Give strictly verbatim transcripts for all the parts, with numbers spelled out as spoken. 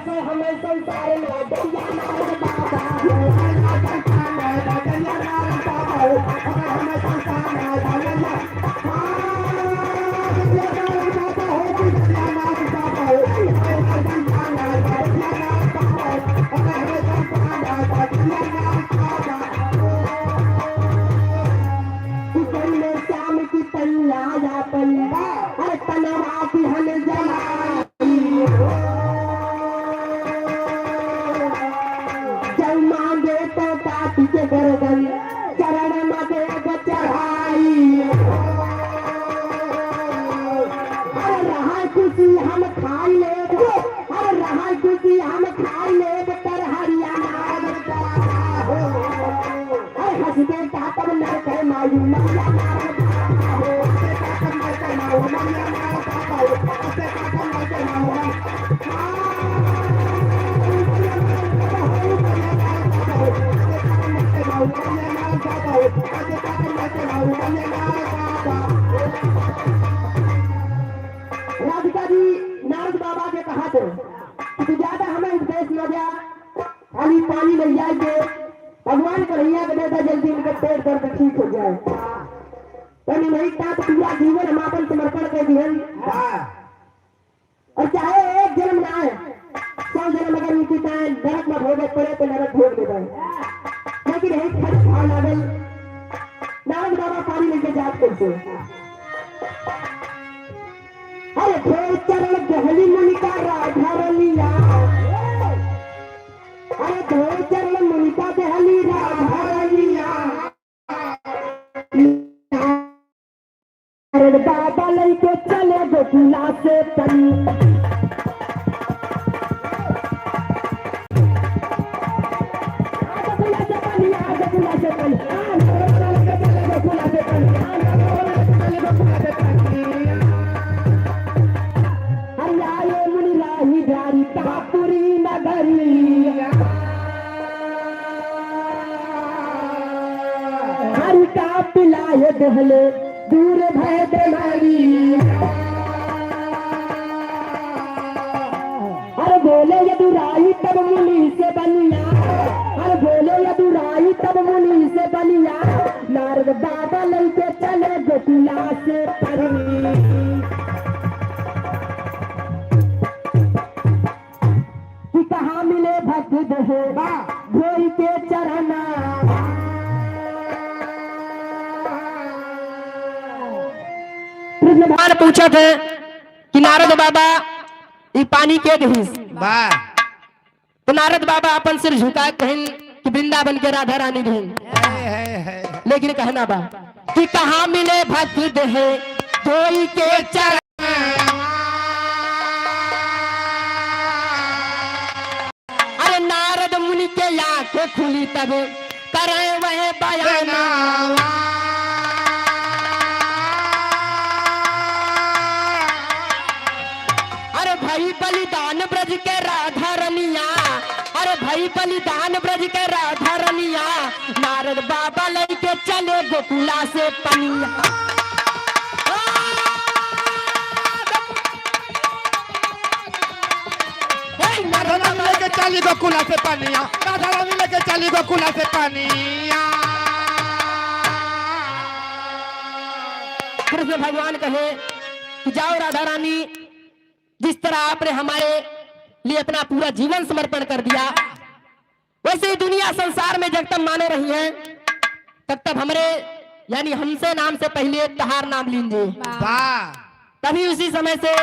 हमें संसार में बजरिया नारद बाबा हो। श्याम की तैया अपन, अरे तनवा की हल जला। जय मांगे तो काटी के गर्दन, चरण मा देब चढ़ाई। अरे रहा खुशी हम खाई लेब, अरे रहा खुशी हम खाई लेब, तर हरिया नारद बाबा हो। अरे हंस दे काटब नर के मायू, मरिया नारद बाबा हो। हंस दे काटब नर के मायू, मरिया नारद बाबा हो। हंस दे काटब नर के मायू, मरिया नारद बाबा हो। हंस दे काटब नर के मायू, मरिया नारद बाबा हो। हंस दे काटब नर के मायू, मरिया नारद बाबा हो। राधिका जी नारद बाबा के कहा थे कि तू ज्यादा हमें उपदेश न द्या, खाली पानी ले जाए के भगवान कन्हैया के दे दे, जल्दी उनके पेट दर्द ठीक हो जाए। तो नहीं, नहीं, का तो पूरा जीवन हम आपन समर्पण कर दिहन। हाँ। और चाहे एक जन्म ना आए, सौ जन्म अगर उनकी चाहे नरक में भोगे पड़े तो नरक भोग ले जाए, लेकिन यही फर्क भाव लागल। नारद बाबा पानी लेके जात कैसे? अरे धोए चरण देहली मुनि का राधा रनिया। अरे धोए चरण मुनि का देहली राधा रनिया। नारद बाबा लइके चले गोकुला से पनिया। आ गोकुला से पनिया, आ गोकुला से पनिया, आ गोकुला से पनिया, आ गोकुला से पनिया। हरि आए मुनि राही द्वारिकापुरी नगरी। हरि का पिलाए देहले दूर भय बेमारी। अरे बोले यदुराई तब मुनि से बनिया, अरे बोले यदुराई तब मुनि से बनिया, नारद बाबा लइके चले गोकुला से परी। कि कहाँ मिले भक्त देहे वाह। धोई के चरना। कृष्ण भगवान पूछत है कि नारद बाबा ई पानी के दिहिस? वाह। तो नारद बाबा अपन सिर झुकाए कहिन कि वृंदावन के राधा रानी दिहिन। है, है, है। लेकिन कहना बा कि कहाँ मिले भक्त देहे धोई के चरना। अरे नारद मुनि के आँख खुली तब करे वह बयाना। अरे भई बलिदान ब्रज के राधा रनिया, अरे भई बलिदान ब्रज के राधा रनिया, नारद बाबा लइके चले गोकुला से पनिया। हे राधा रानी लइके चली गोकुला से पनिया, राधा रानी लइके चली गोकुला से पनिया। कृष्ण भगवान कहे कि जाओ राधा रानी, जिस तरह आपने हमारे लिए अपना पूरा जीवन समर्पण कर दिया, वैसे ही दुनिया संसार में जब तक मानव रही है, तब तब हमरे यानी हमसे नाम से पहिले तहार नाम लीन जी। वाह। तभी उसी समय से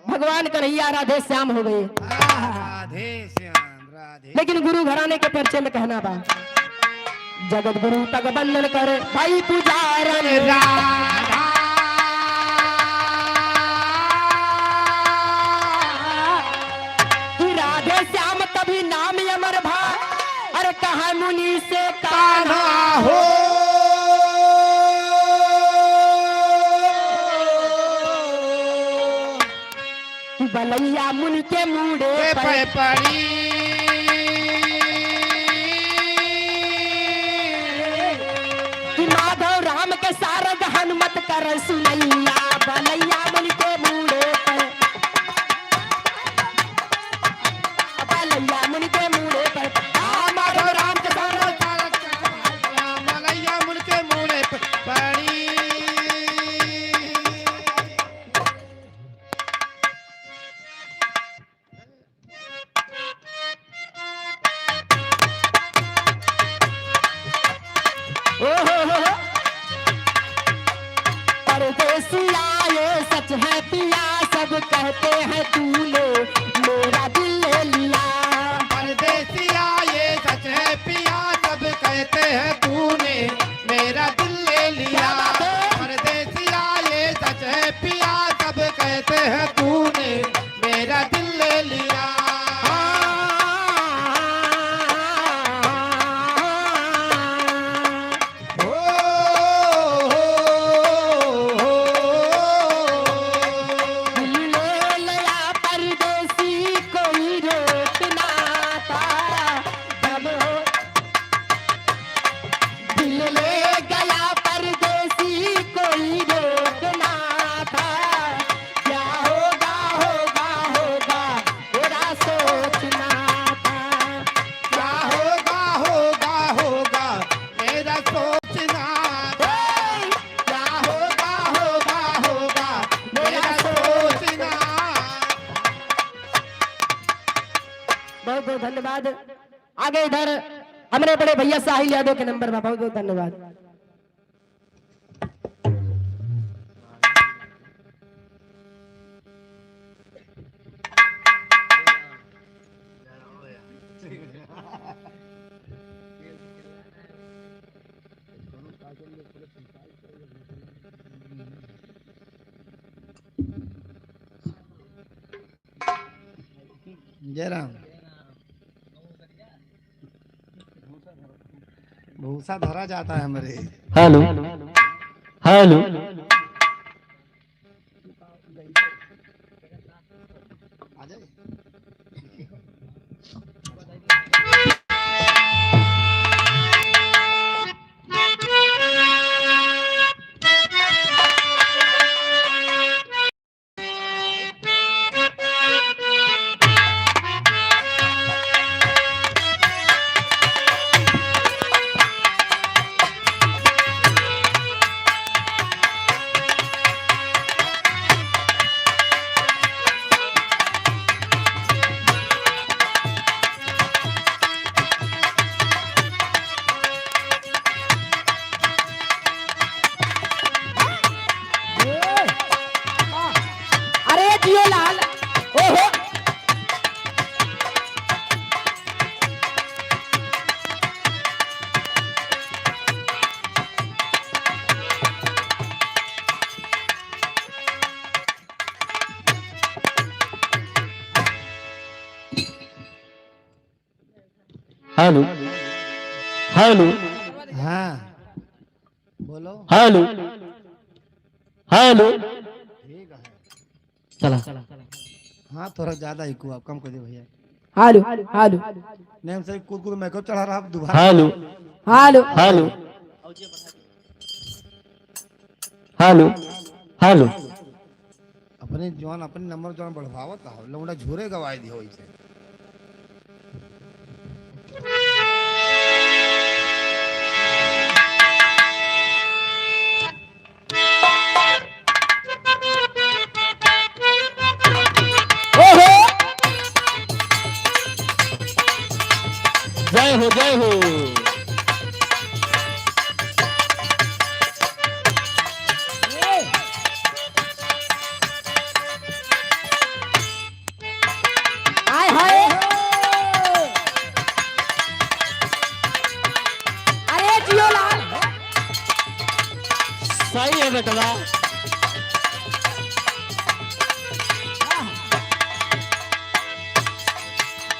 भगवान कन्हैया राधे श्याम हो गए। राधे श्याम, राधे। लेकिन गुरु घराने के परिचय में कहना बा, जगत गुरु तक वंदन कर भाई पुजारन। राधा। कि राधे श्याम तभी नाम अमर भा, अरे कहा मुनि से कान्हा हो। कि बलैया मुनि के मूड़े पे पड़ी। कि माधव राम के सारग हनुमत कर सुनैया, बलैया मुनि के मूड़े पे। या मुनि के मूड़े पर, आ माधव राम के सामने तारक, या मलैया मुनि के मूड़े पर पड़ी। ओ हो हो हो। परदेसिया ये सच है पिया, सब कहते हैं तूने मेरा दिल ले लिया। परदेसिया ये सच है पिया, सब कहते हैं तूने मेरा दिल ले लिया। क्या बात है? परदेसिया ये सच है पिया, सब कहते हैं तूने मेरा दिल ले लिया। ओ, हो, हो, हो। दिल ले लिया परदेसी, कोई रोक ना था। जब हो दिल ले गया परदेसी, कोई रोक ना था। क्या होगा, होगा, होगा, मेरा सोचना था। क्या होगा, होगा, होगा, मेरा सोचना था। क्या होगा, होगा, होगा, मेरा सोचना। बहुत बहुत धन्यवाद। आगे इधर हमरे बड़े भैया साहिल यादव के नंबर बा। बहुत बहुत धन्यवाद। जय राम। भूसा धरा जाता है हमरे। हेलो, हेलो। आ जाए। अरे जियो लाल, ओहो। हेलो, हेलो। हाँ, बोलो। हेलो, हेलो। ठीक है। चला। हाँ, थोड़ा ज्यादा इको आप कम कर दे भैया। हेलो, हेलो। नहीं, हम सही कूद कूद मेकअप चढ़ा रहा, आप दोबारा। हेलो, हेलो। हेलो। हेलो, हेलो। अपने जवान, अपने नंबर जवान बढ़वावत हो, लौंडा झूरे गवाए दियो इसे। ओहो! जय हो, जय हो। हाय, हाय। अरे जियो लाल। सही है बेटवा।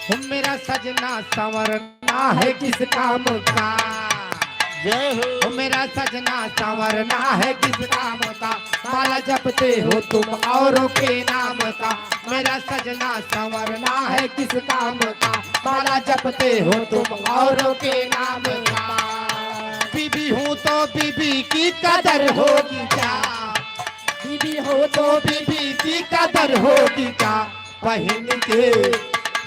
हो मेरा सजना संवरना है किस काम का? जय हो। हो मेरा सजना संवरना है किस काम का? माला जपते हो तुम औरों के नाम का। मेरा सजना संवरना है किस काम का? माला जपते हो तुम औरों के नाम का। बीबी हूँ तो बीबी की कदर होगी क्या? बीबी हो तो बीबी की कदर होगी क्या? पहन के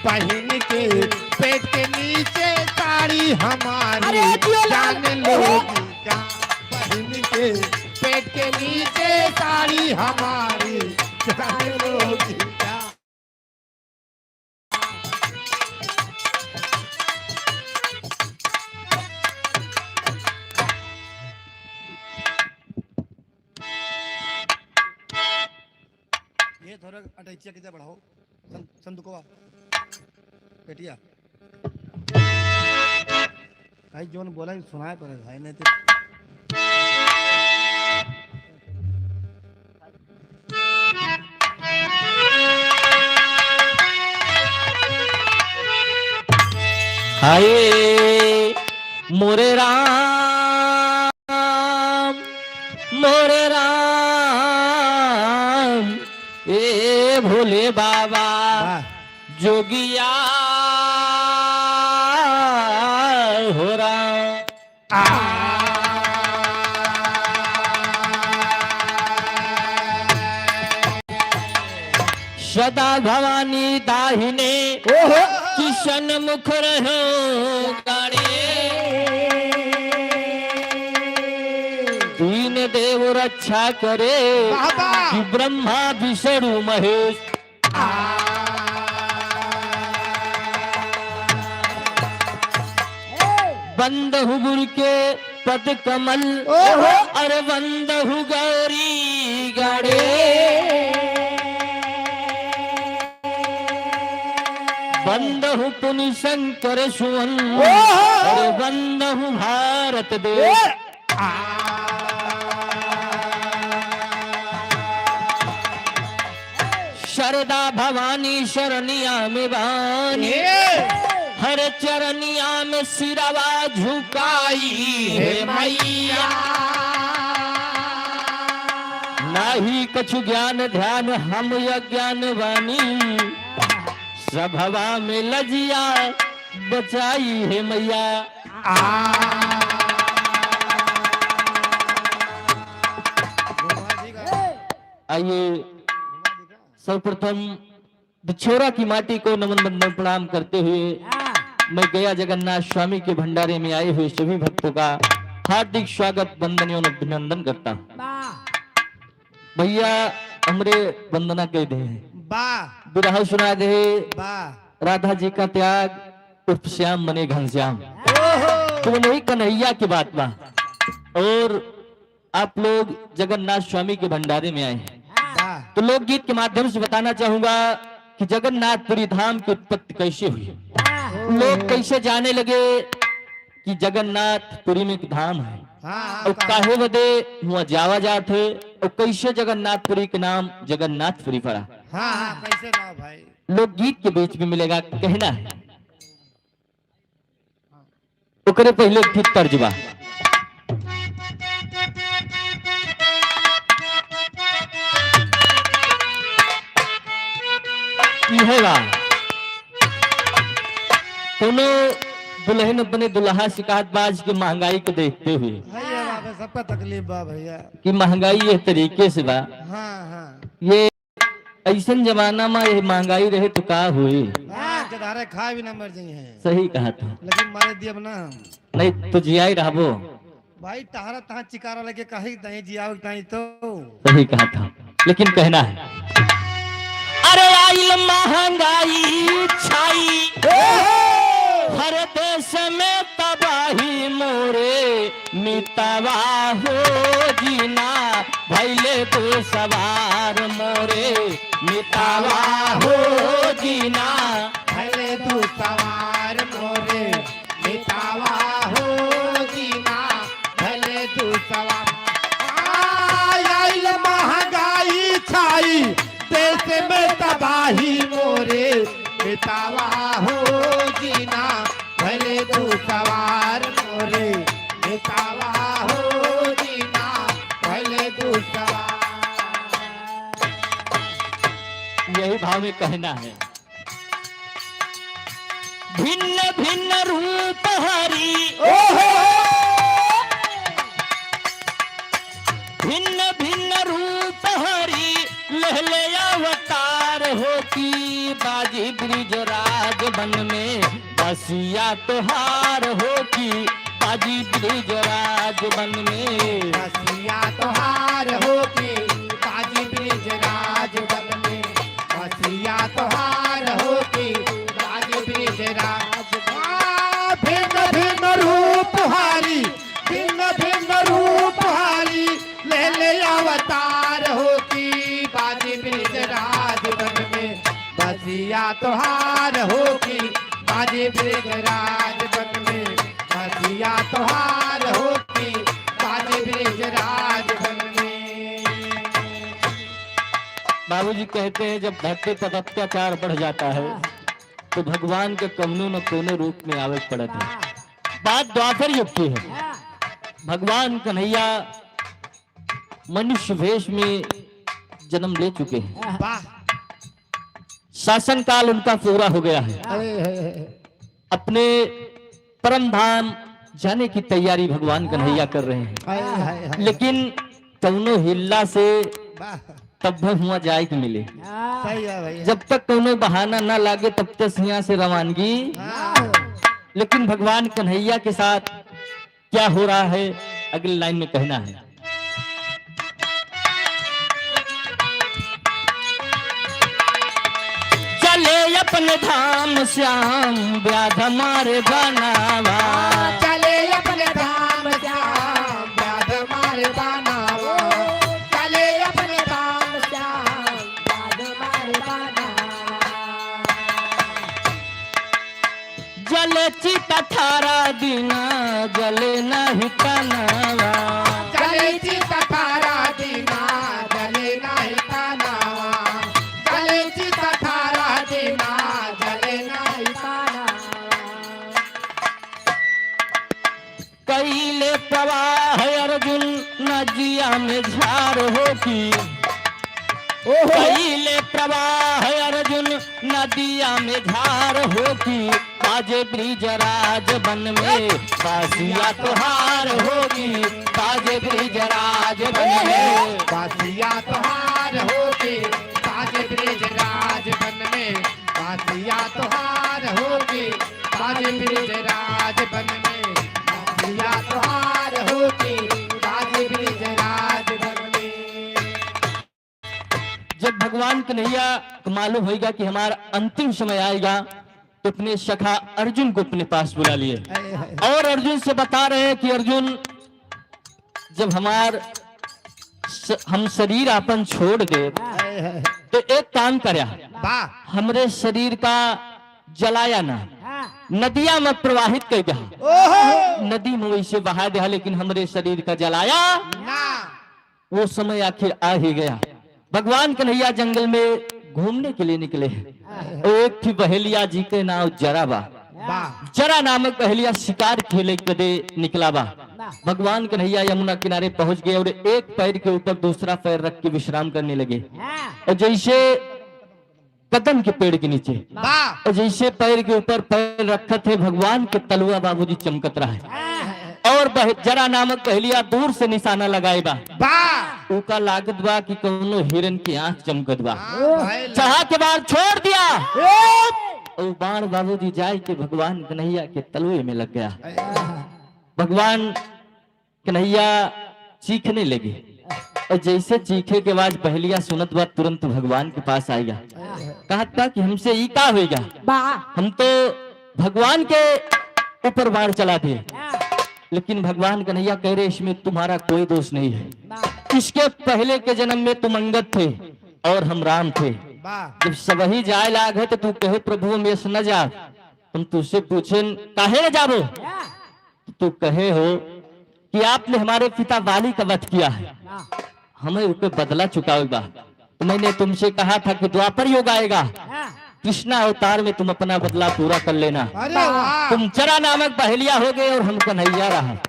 पहन के पेट के नीचे साड़ी हमारी, अरे जियो लाल। जान लोगी का। पहन के पेट के नीचे साड़ी हमारी, जान लोगी का। ये थोड़ा अटैचिया के जा बढ़ाओ, सं-, संदुकवा, पेटिया। भाई, जोन बोला, सुनाए पड़े भाई, नहीं तो। हाय मोरे राम, मोरे राम, ए भोले बाबा, वाह। जोगिया हो राम। सदा भवानी दाहिने, ओहो। किशन मुख रहो गाड़े। दीन देव रक्षा करे, बाबा। कि ब्रह्मा विष्णु महेश। बंदहु गुरु के पद कमल, ओहो। अरे बंदहु गौरी गणे। बंदहु पुनि शंकर सुवन, ओहो। अरे बंदहु भारत देश। ए। शारदा भवानी शरणिया में बानी, ए। हर चरणिया में सिरवा झुकाई हे मैया। नाही कछु ज्ञान ध्यान हम अज्ञान बानी, सभवा में लजिया बचाई हे मैया। आ। आइए, सर्वप्रथम बिछोरा की माटी को नमन वंदन प्रणाम करते हुए मैं गया जगन्नाथ स्वामी के भंडारे में आए हुए सभी भक्तों का हार्दिक स्वागत, वंदन एवं अभिनंदन करता हूँ। वाह। भैया हमरे वंदना कह दे, वाह। बिरहा सुना दे, वाह। राधा जी का त्याग उर्फ श्याम बने घनश्याम। ओहो। तो नहीं कन्हैया की बात बा। और आप लोग जगन्नाथ स्वामी के भंडारे में आए हैं। वाह। तो लोकगीत के माध्यम से बताना चाहूंगा कि जगन्नाथपुरी धाम की उत्पत्ति कैसे हुई, लोग कैसे जाने लगे कि जगन्नाथपुरी में एक धाम है, हाँ, हाँ, और कहाँ? काहे बदे हुआ जावा जात है, और कैसे जगन्नाथपुरी के नाम जगन्नाथपुरी पड़ा। हाँ, हाँ, कैसे ना भाई? लोकगीत के बीच में मिलेगा, कहना है। ओकरे पहिले एक ठे तर्ज बा। इहे बा। कोनो दुल्हन अपने दुल्हा से कहत बा आज के महंगाई को देखते हुए भैया बाबा, सबका तकलीफ बा भैया। कि महंगाई ये तरीके से बा हाँ, हाँ। ये ऐसन जमाना में ये महंगाई रहे तो का हुई? हाँ, के धारे खाए भी ना मर जाई हैं। सही कहा था। लेकिन मारे दियब ना हम। नहीं तो जियाई रहबो। भाई, तहरा तहाँ चिकारा लगे कहीं नहीं जियावे ताई तो। सही कहा था। लेकिन कहना है, अरे आइल महंगाई छाई, हर देश में तबाही मोरे मितवा हो जीना, भैले दुसवार मोरे मितवा हो जीना। भैले दुसवार मोरे मितवा हो जीना, भैले दुसवार। आ, आइल महंगाई छाई, देश में तबाही मोरे मितवा हो जीना, भैले दुसवार मोरे मितवा हो जीना, भैले दुसवार। यही भाव में कहना है। भिन्न भिन्न रूप हरी, ओहो। भिन्न भिन्न रूप हरी, लेहले अवतार हो की बाजी ब्रिजराज बन में बसिया तोहार हो की बाजी ब्रिजराज बन में। बसिया तोहार हो की बाजी ब्रिजराज बन में। बसिया तोहार हो की बाजी ब्रिजराज। आ, भिन्न भिन्न रूप हारी, भिन्न भिन्न रूप हारी, ले ले अवतार हो की बाजी ब्रिजराज बन में। बसिया तोहार हो की बाजी ब्रिजराज बन में। बसिया तोहार हो की बाजी ब्रिजराज बन में। बाबूजी कहते हैं, जब धरती पर अत्याचार बढ़ जाता है, तो भगवान के कौनो न कौनो रूप में आवे के पड़त है। बात द्वापर युग की है। भगवान कन्हैया मनुष्य वेश में जन्म ले चुके हैं। वाह। शासन काल उनका पूरा हो गया है। अरे, है, है। अपने परम धाम जाने की तैयारी भगवान कन्हैया कर रहे हैं। हाय, हाय, हाय। लेकिन कौनो हिल्ला से वाह। तब भी हुआ जाए के मिले। सही है भैया। जब तक कौनो बहाना ना लागे, तब तक हियाँ से रवानगी। हाँ। लेकिन भगवान कन्हैया के साथ क्या हो रहा है, अगली लाइन में कहना है। चले अपने धाम श्याम व्याध मारे बनावा। चले अपने धाम श्याम व्याध मारे बनावा। चले अपने धाम श्याम व्याध मारे बनावा। जले चित अठारह दिना, जले नाही तनावा। जले चित अठारह दिना, जले नाही तनावा। जले चित अठारह दिना, जले नाही तनावा। कइले प्रवाह अर्जुन नदिया में झार हो की। ओहो। कइले प्रवाह अर्जुन नदिया में झार हो की। बाजे ब्रिजराज बन में बसिया तोहार हो की। बाजे ब्रिजराज बन में बसिया तोहार हो की। बाजे ब्रिजराज बन में बसिया तोहार हो की। बाजे ब्रिजराज बन में बसिया तोहार हो की। बाजे ब्रिजराज बन में। जब भगवान कन्हैया को मालूम होइगा कि हमारा अंतिम समय आएगा, तो अपने सखा अर्जुन को अपने पास बुला लिए। हाय, हाय। और अर्जुन से बता रहे हैं कि अर्जुन, जब हमार स-, हम शरीर आपन छोड़ दे, हाय, हाय। तो एक काम करया, वाह। हमरे शरीर का जलाया ना, हाँ। नदिया में प्रवाहित कर दे। ओहो। नदी में वैसे बहा दे, लेकिन हमरे शरीर का जलाया ना। वो समय आखिर आ ही गया। भगवान कन्हैया जंगल में घूमने के लिए निकले हैं। और एक थी बहेलिया जी के नाम जरा बा। वाह। जरा नामक बहेलिया शिकार खेले के दे निकला बा। वाह। भगवान कन्हैया यमुना किनारे पहुंच गए और एक पैर के ऊपर दूसरा पैर रख के विश्राम करने लगे। हाँ। और जैसे कदम के पेड़ के नीचे। वाह। और जैसे पैर के ऊपर पैर रखत है, भगवान के तलुआ बाबूजी चमकत रहा है। हाँ। और बह-, जरा नामक बहेलिया दूर से निशाना लगाए बा। वाह। उका लागत बा कि कौनो हिरन की आंख चमकत बा। हाँ, भाई। चढ़ा के बाण छोड़ दिया। ए! और बाण बाबूजी जाए के भगवान कन्हैया के तलुए में लग गया। भगवान कन्हैया चीखने लगे। और जैसे चीखे के आवाज बहेलिया सुनत बा, तुरंत भगवान के पास आइगा। कहत बा कि हमसे ई का होइगा? बा। हम तो भगवान के ऊपर बाण चला दिए। हाँ। लेकिन भगवान कन्हैया कह रहे, "इसमें तुम्हारा कोई दोष नहीं है। बा। इसके पहले के जन्म में तुम अंगद थे और हम राम थे। बा। जब सबही जाए लाग है तो तू कहे, 'प्रभु, हम ऐसे न जा।' हम तुझसे पूछे, 'काहे न जाबो?' हाँ। तू कहे हो कि आपने हमारे पिता बाली का वध किया है, हाँ। हमें उसके बदला चुकावे बा। तो मैंने तुमसे कहा था कि द्वापर युग आएगा, हाँ। कृष्णा अवतार में तुम अपना बदला पूरा कर लेना। अरे वाह। तुम जरा नामक बहेलिया हो गए और हम कन्हैया रहा।" हाँ।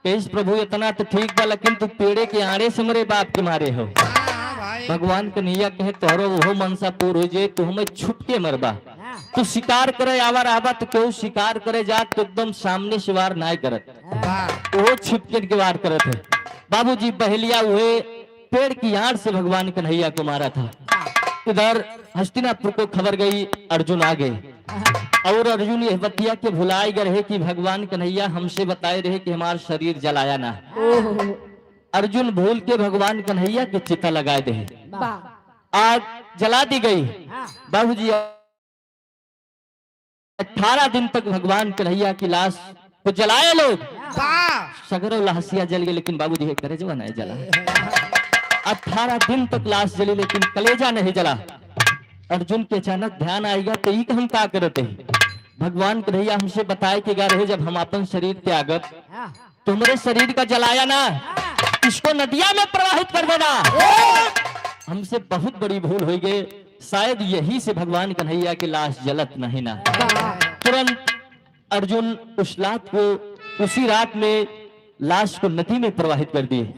कहिस, "प्रभु, इतना तो ठीक बा, लेकिन तू पेड़े के आड़े से मरे बाप के मारे हो।" हाँ, भाई। भगवान कन्हैया कहे, "तोहरो ओहो मनसा पूर हो जे, तू हमें छुप के मरबा।" हाँ। तू शिकार करे आवा रहबा तो केहू शिकार करे जात तो एकदम सामने से वार नाय करत। वाह। वो छिपकिन के वार करत है। बाबूजी बहेलिया हुए पेड़ की आड़ से भगवान कन्हैया को मारा था। इधर हस्तिनापुर को खबर गई, अर्जुन आ गए। और अर्जुन यह बतिया के भुलाए गए रहे कि भगवान कन्हैया हमसे बताए रहे कि हमार शरीर जलाया ना। ओहो। अर्जुन भूल के भगवान कन्हैया के चिता लगाए दे। वाह। आग जला दी गई। हाँ। बाबूजी, अठारह दिन तक भगवान कन्हैया की लाश को जलाए लोग। वाह। सगरो लहसिया जल गए, लेकिन बाबूजी के करेजवा नहीं जला। अठारह दिन तक लाश जली, लेकिन कलेजा नहीं जला। अर्जुन के अचानक ध्यान आएगा, तो ई हम का करते हैं? भगवान कन्हैया हमसे बताए के गा रहे, जब हम अपन शरीर त्यागब, हाँ। तो हमरे शरीर का जलाया ना, हाँ। इसको नदिया में प्रवाहित कर देना। ए! हमसे बहुत बड़ी भूल हो गई, शायद यही से भगवान कन्हैया की लाश जलत नहीं ना। वाह। तुरंत अर्जुन उस लाश को उसी रात में लाश को नदी में प्रवाहित कर दिए।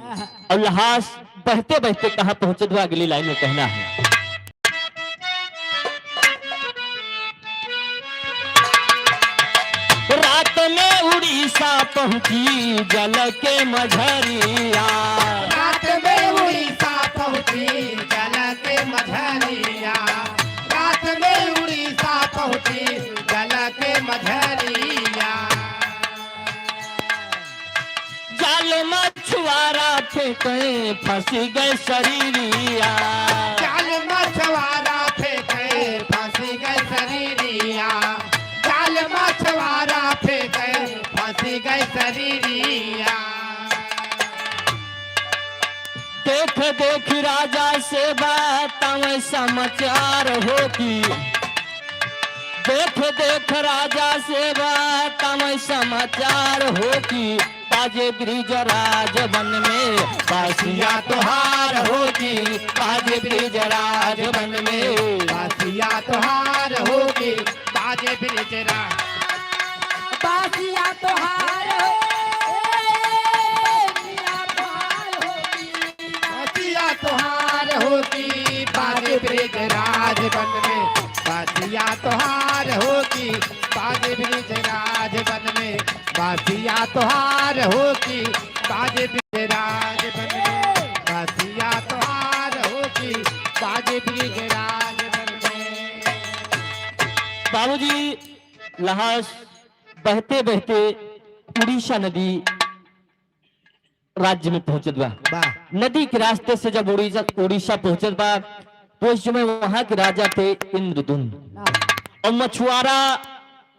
और लाश बहते बहते कहाँ पहुंचत बा, अगली लाइन में कहना है। रात में उड़ीसा पहुंची जल के मझरिया। रात में उड़ीसा पहुंची जल के मझरिया। रात में उड़ीसा पहुंची जल के मझरिया। जाल मछुआरा फेंके फंसी गए शरीरिया। जाल मछुआरा फेंके फंसी गए शरीरिया। जाल मछुआरा फेंके फंसी गए शरीरिया। देख देख राजा से बतावे समाचार हो कि, देख देख राजा से बतावे समाचार हो कि, बाजे ब्रिजराज वन में बासिया तोहार हो कि, बाजे ब्रिजराज वन में बासिया तोहार हो कि, बाजे ब्रिजराज। बासिया तोहार हो, ए, बासिया तोहार हो कि, बासिया तोहार हो कि, बाजे ब्रिजराज वन में। बासिया तोहार हो कि, बाजे ब्रिजराज वन में। बासिया तोहार हो कि, बाजे ब्रिजराज वन में। बासिया तोहार हो कि, बाजे ब्रिजराज वन में। बाबूजी, लाश बहते बहते उड़ीसा नदी राज्य में पहुंचत बा। वाह। नदी के रास्ते से जब उड़ीसा, उड़ीसा पहुंचत बा, तो उस समय वहां के राजा थे इंद्रदुम्न। वाह। और मछुआरा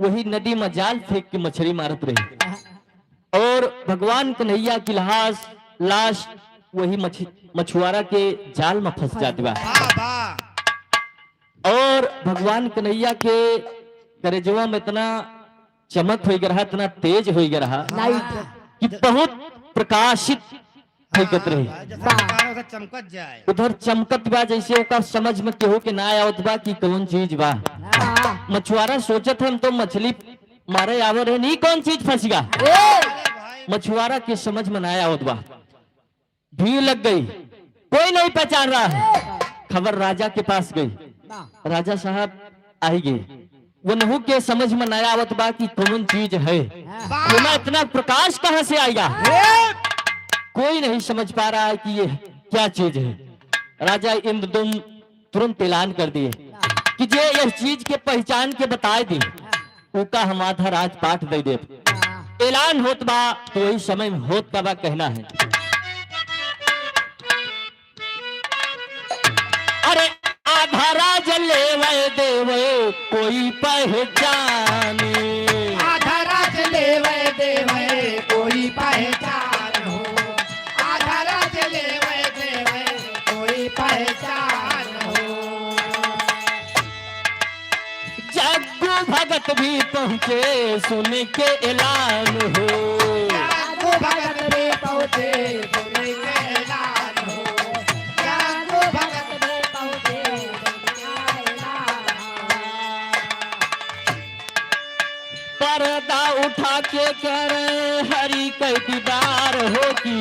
वही नदी में जाल फेंक के मछली मारत रहे। वाह। और भगवान कन्हैया की लाश, लाश वही मछ-, मछुआरा के जाल में फंस जात बा। वाह, वाह। और भगवान कन्हैया के करेजवा में इतना चमक होई गया रहा, इतना तेज होई गया रहा लाइट। कि बहुत प्रकाशित होई गत रही। हाँ, जैसे वाह। तारा उधर चमकत जाए। उधर चमकत बा, जैसे ओका समझ में केहू के ना आवत बा कि कौन चीज बा। वाह। मछुआरा सोचत है, हम तो मछली मारे आवे रहे, नहीं कौन चीज फंस गया। ए! मछुआरा के समझ में ना आवत बा। भीड़ लग गई, कोई नहीं पहचान रहा है। खबर राजा के पास गई, वाह। राजा साहब आई गए, वो नहू के समझ में नहीं आवत बा कि कौन चीज है, वाह। इतना, इतना प्रकाश कहाँ से आएगा? ए! कोई नहीं समझ पा रहा है कि ये क्या चीज है। राजा इंद्रदुम्न तुरंत ऐलान कर दिए कि जे यह चीज के पहचान के बताए दी, उका हम आधा राजपाट दे देब। ऐलान होत बा, तो वही समय में होत का बा कहना है। अरे आधा राज लेवे देवे कोई पहचान। आधा राज लेवे देवे कोई पहचान हो। आधा राज लेवे देवे कोई पहचान हो। जग्गू भगत भी पहुँचे सुन के ऐलान हो। जग्गू भगत भी पहुँचे सुन के ऐलान हो। जग्गू भगत भी पहुँचे सुन के ऐलान हो। पर्दा उठा के करे हरि के दीदार हो कि,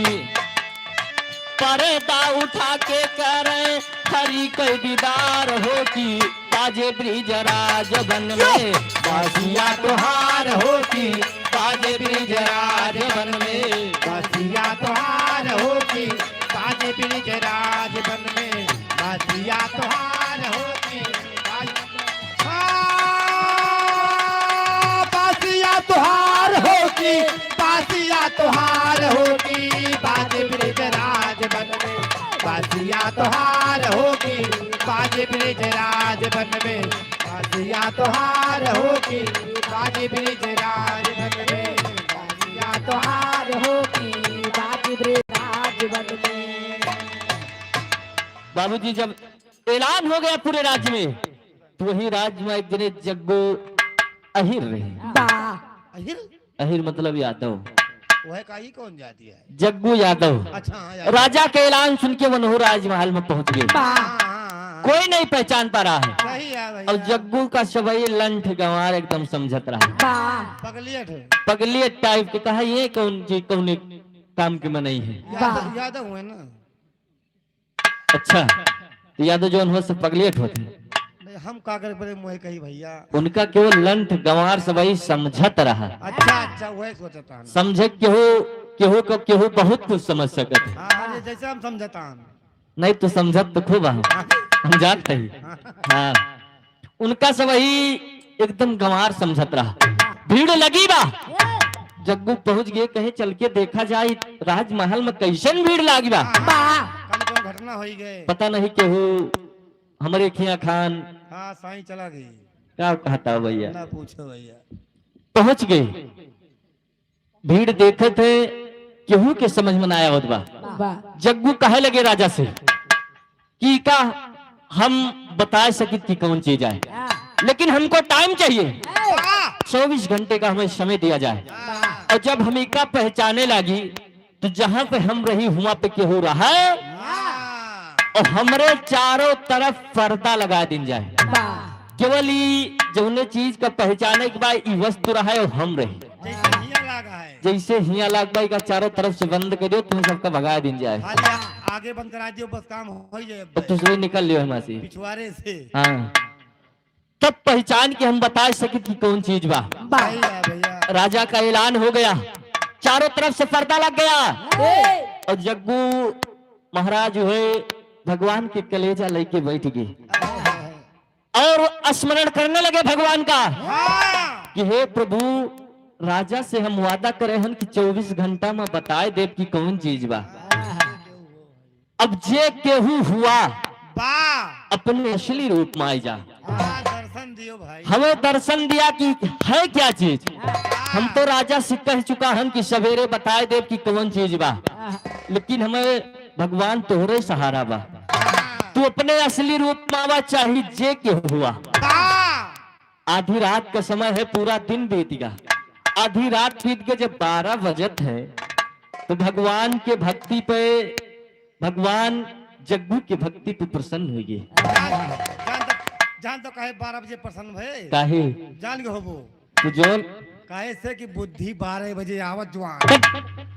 पर्दा उठा के करे हरि के दीदार हो कि, बाजे ब्रिजराज वन में बासिया तोहार हो कि, बाजे ब्रिजराज वन में बासिया तोहार हो कि, बाजे ब्रिजराज वन में बासिया तोहार हो कि, बाजे हाँ। तोहार होगी बाजी ब्रिजराज वन में, बाजिया तोहार होगी बाजी ब्रिजराज वन में, बाजिया तोहार होगी बाजी ब्रिजराज वन में। बाबूजी, जब ऐलान हो गया पूरे राज्य में, तो वही राज्य में एक जने जग्गू अहिर रहे। बा। अहिर? अहिर मतलब यादव। वह का ही कौन जाति है? जग्गू यादव। अच्छा, हाँ, यादव। राजा के ऐलान सुन के वनहु राजमहल में पहुंच गए। बा। हाँ, हाँ, हाँ, हाँ। कोई नहीं पहचान पा रहा है। सही है भैया। और जग्गू का सबही लंठ गंवार एकदम समझत रहा। बा। पगलियट है। पगलियट टाइप के कहा, ये कौन जी, कौन काम के मनई है? यादव, बा। यादव हुए ना। अच्छा, तो यादव जौन हो सब पगलेट होते हैं। नहीं, हम का करे पड़े मुँह कही भैया। उनका केहू लंठ गंवार सबही समझत रहा। अच्छा, अच्छा, वही सोचता है। समझे केहू, केहू को केहू बहुत कुछ समझ सकत है। हाँ, हाँ, जैसे हम समझता है। नहीं तो समझत तो खूब है। हाँ। हम जात है। हाँ। हाँ। उनका सबही एकदम गंवार समझत रहा। भीड़ लगी बा। जग्गू पहुंच गए, कहे चल के देखा जाए राजमहल में कैसन भीड़ लागी बा। बा। कल कौन घटना होई गए? पता नहीं केहू हमरे खिया खान। हाँ, साईं चला गई। का कहता भैया? ना पूछो भैया। पहुंच गए। भीड़ देखत है, केहू के समझ में ना आवत बा। बा। जग्गू कहे लगे राजा से कि का हम बताए सकित कि कौन चीज आए, हाँ। लेकिन हमको टाइम चाहिए, हाँ। चौबीस घंटे का हमें समय दिया जाए। हाँ। और जब हम इका पहचाने लागी, तो जहाँ पे हम रही, हुआं पे केहू रहा, हाँ। और हमरे चारों तरफ पर्दा लगा दिन जाए। बा। केवल ई जौने चीज का पहचाने के बाद ई वस्तु रहा है और हम रही। जैसे हिया लाग है। जैसे हिया लाग बा, इका चारों तरफ से बंद कर दियो, तुम सबका भगा दिन जाए। खाली आ-, आगे बंद करा दियो, बस काम हो ही जाए। तो दूसरे निकल लियो हमारे से। पिछवारे से। हाँ। तब पहचान के हम बता सके कि कौन चीज बा। बा। भैया, भैया। राजा का ऐलान हो गया, चारों तरफ से पर्दा लग गया। ए। और जग्गू महाराज हुए भगवान के कलेजा लेके बैठ गए। और स्मरण करने लगे भगवान का हाँ। कि हे प्रभु, राजा से हम वादा करे हन कि चौबीस घंटा में बताए देब कि कौन चीज बा। अब जे केहू हुआ बा। अपने असली रूप में आई जा। हाँ, दर्शन दियो भाई। हमें दर्शन दिया कि है क्या चीज। हाँ। हम तो राजा से कह चुका हन कि सवेरे बताए देब कि कौन चीज बा, लेकिन हमें भगवान तोहरे सहारा बा। हाँ। तू अपने असली रूप में आवा, चाहे जे के हुआ। बा। आधी रात का समय है, पूरा दिन बीत गया। आधी रात बीत के जब बारह बजत है, तो भगवान के भक्ति पे, भगवान जग्गू के भक्ति पे प्रसन्न हो गए। जान, जान तो, जान तो काहे बारह बजे प्रसन्न भए? काहे? जान के होबो। तो जोन? काहे से कि बुद्धि बारह बजे आवत जवान।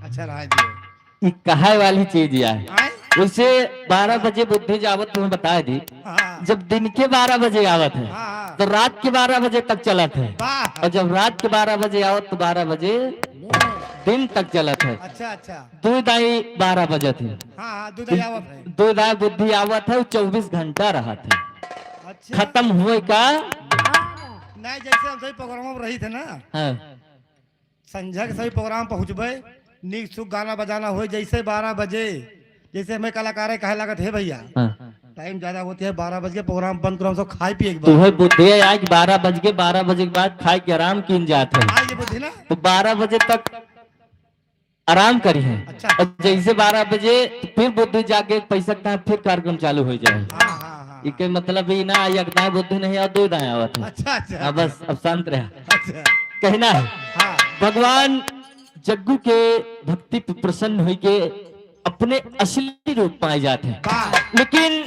अच्छा, रहा दियो। ई कहे वाली चीज यार। आय? उसे बारह बजे बुद्धि जावत तुम्हें बता दी। हाँ। जब दिन के बारह बजे आवत है, हाँ, हाँ। तो रात के बारह बजे तक चलत है। वाह। और जब रात के बारह बजे आवत तो बारह बजे दिन तक चलत है। अच्छा, अच्छा। दो दाई बारह बजे थे। हाँ, हाँ, दो दाई आवत है। दो दाई बुद्धि आवत है, वो चौबीस घंटा रहत है। अच्छा। खत्म हुए का? नहीं, जैसे हम सभी प्रोग्राम में रही थे ना। हाँ। संझा के सभी प्रोग्राम पहुँचबे, नीक सुख गाना बजाना होई, जैसे बारह बजे, जैसे हमें कलाकार कहे लागत, "हे भैया, हाँ। टाइम ज्यादा होती है, बारह बज के प्रोग्राम बंद करो, हम सब खाए पिए के बाद।" तुम्हें बुद्धि है आज बारह बज के, बारह बजे के बाद खाए के आराम कीन जात है। हाँ, ये बुद्धि ना। तो बारह बजे तक आराम करी है। अच्छा। और जैसे बारह बजे फिर बुद्धि जाके पैसा कहाँ फिर कार्यक्रम चालू हो जाए। हाँ, हाँ, हाँ। इके मतलब ई ना, एक दाएं बुद्धि नहीं और दो दाएं आवत है। अच्छा, अच्छा, हाँ, अच्छा। बस अब शांत रहा। अच्छा। कहना है, हाँ। भगवान जग्गू के भक्ति पे प्रसन्न होई के अपने असली रूप पाए जाते हैं। वाह। लेकिन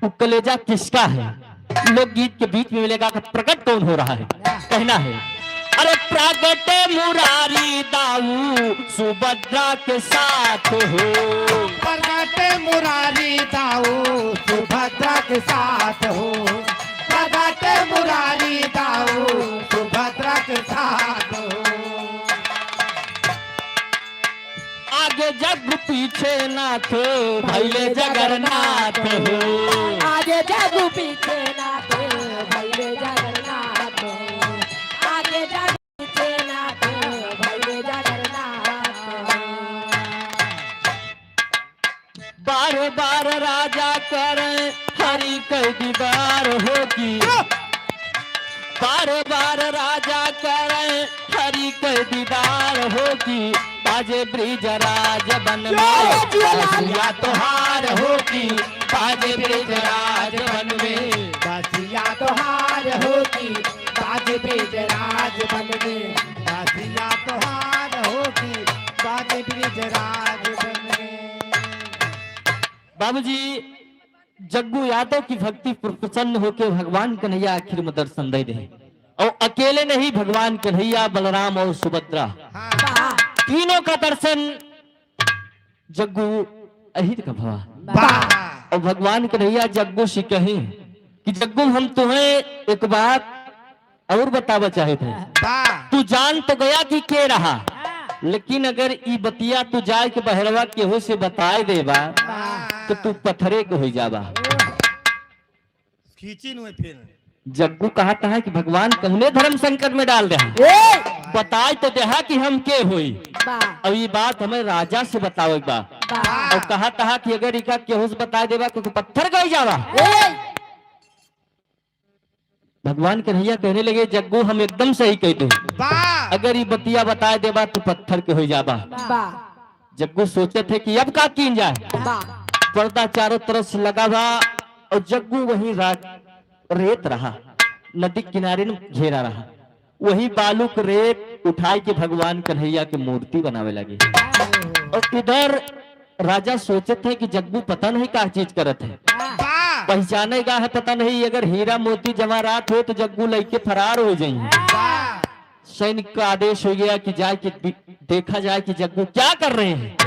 वो कलेजा किसका है? लोकगीत के बीच में मिलेगा कि प्रकट कौन हो रहा है? कहना है, अरे प्रगट मुरारी दाऊ सुभद्रा के साथ हो। प्रगट मुरारी दाऊ सुभद्रा के साथ हो। प्रगट मुरारी दाऊ सुभद्रा के साथ हो। आगे जग पीछे नाथ भैले जगन्नाथ हो। आगे जग पीछे नाथ भैले जगन्नाथ हो। आगे जग पीछे नाथ भैले जगन्नाथ हो। बार बार करें हरि के दीदार हो की, बार बार राजा करें हरि के दीदार हो की, बाजे ब्रिजराज वन में। जिया, जिया लाल। बसिया तोहार हो की, बाजे ब्रिजराज वन में। बसिया तोहार हो की, बाजे ब्रिजराज वन में। बसिया तोहार हो की, बाजे ब्रिजराज वन में। बाबूजी, जग्गू यादव की भक्ति पर प्रसन्न होके भगवान कन्हैया आखिर में दर्शन दे दे। और अकेले नहीं, भगवान कन्हैया, बलराम और सुभद्रा, हाँ। तीनों का दर्शन जग्गू अहिर का भवा। वाह। और भगवान कन्हैया जग्गू से कहे कि जग्गू, हम तुम्हें एक बात और बतावा चाहत है। वाह। तू जान तो गया कि के रहा, लेकिन अगर ई बतिया तू जाए के बहरवा केहू से बताए देबा, वाह। तो तू पत्थरे के होई जाबा। खींची नु फिर। जग्गू कहत है कि भगवान कौने धर्म संकट में डाल देहा। ए! बताए तो देहा कि हम के होई। वाह। अब ई बात हमें राजा से बतावे के बा। वाह। और कहत है कि अगर इका केहू से बताए देबा तो तू पत्थर के होई जाबा। ए! भगवान कन्हैया कहने लगे, "जग्गू, हम एकदम सही कहते हैं। वाह। अगर ई बतिया बताए देबा, तू पत्थर के हो जाबा।" वाह। जग्गू सोचत है कि अब का कीन जाए। वाह। पर्दा चारों तरफ से लगा बा और जग्गू वहीं रा-, रेत रहा, नदी किनारे न घेरा रहा, वही बालू के रेत उठाई के भगवान कन्हैया के मूर्ति बनावे लगे। और इधर राजा सोचत है कि जग्गू पता नहीं का चीज करत है, वाह। पहचानेगा है पता नहीं, अगर हीरा मोती जवाहरात हो तो जग्गू लइके फरार हो जाइए। वाह। सैनिक का आदेश हो गया कि जाए कि दि-, देखा जाए कि जग्गू क्या कर रहे हैं।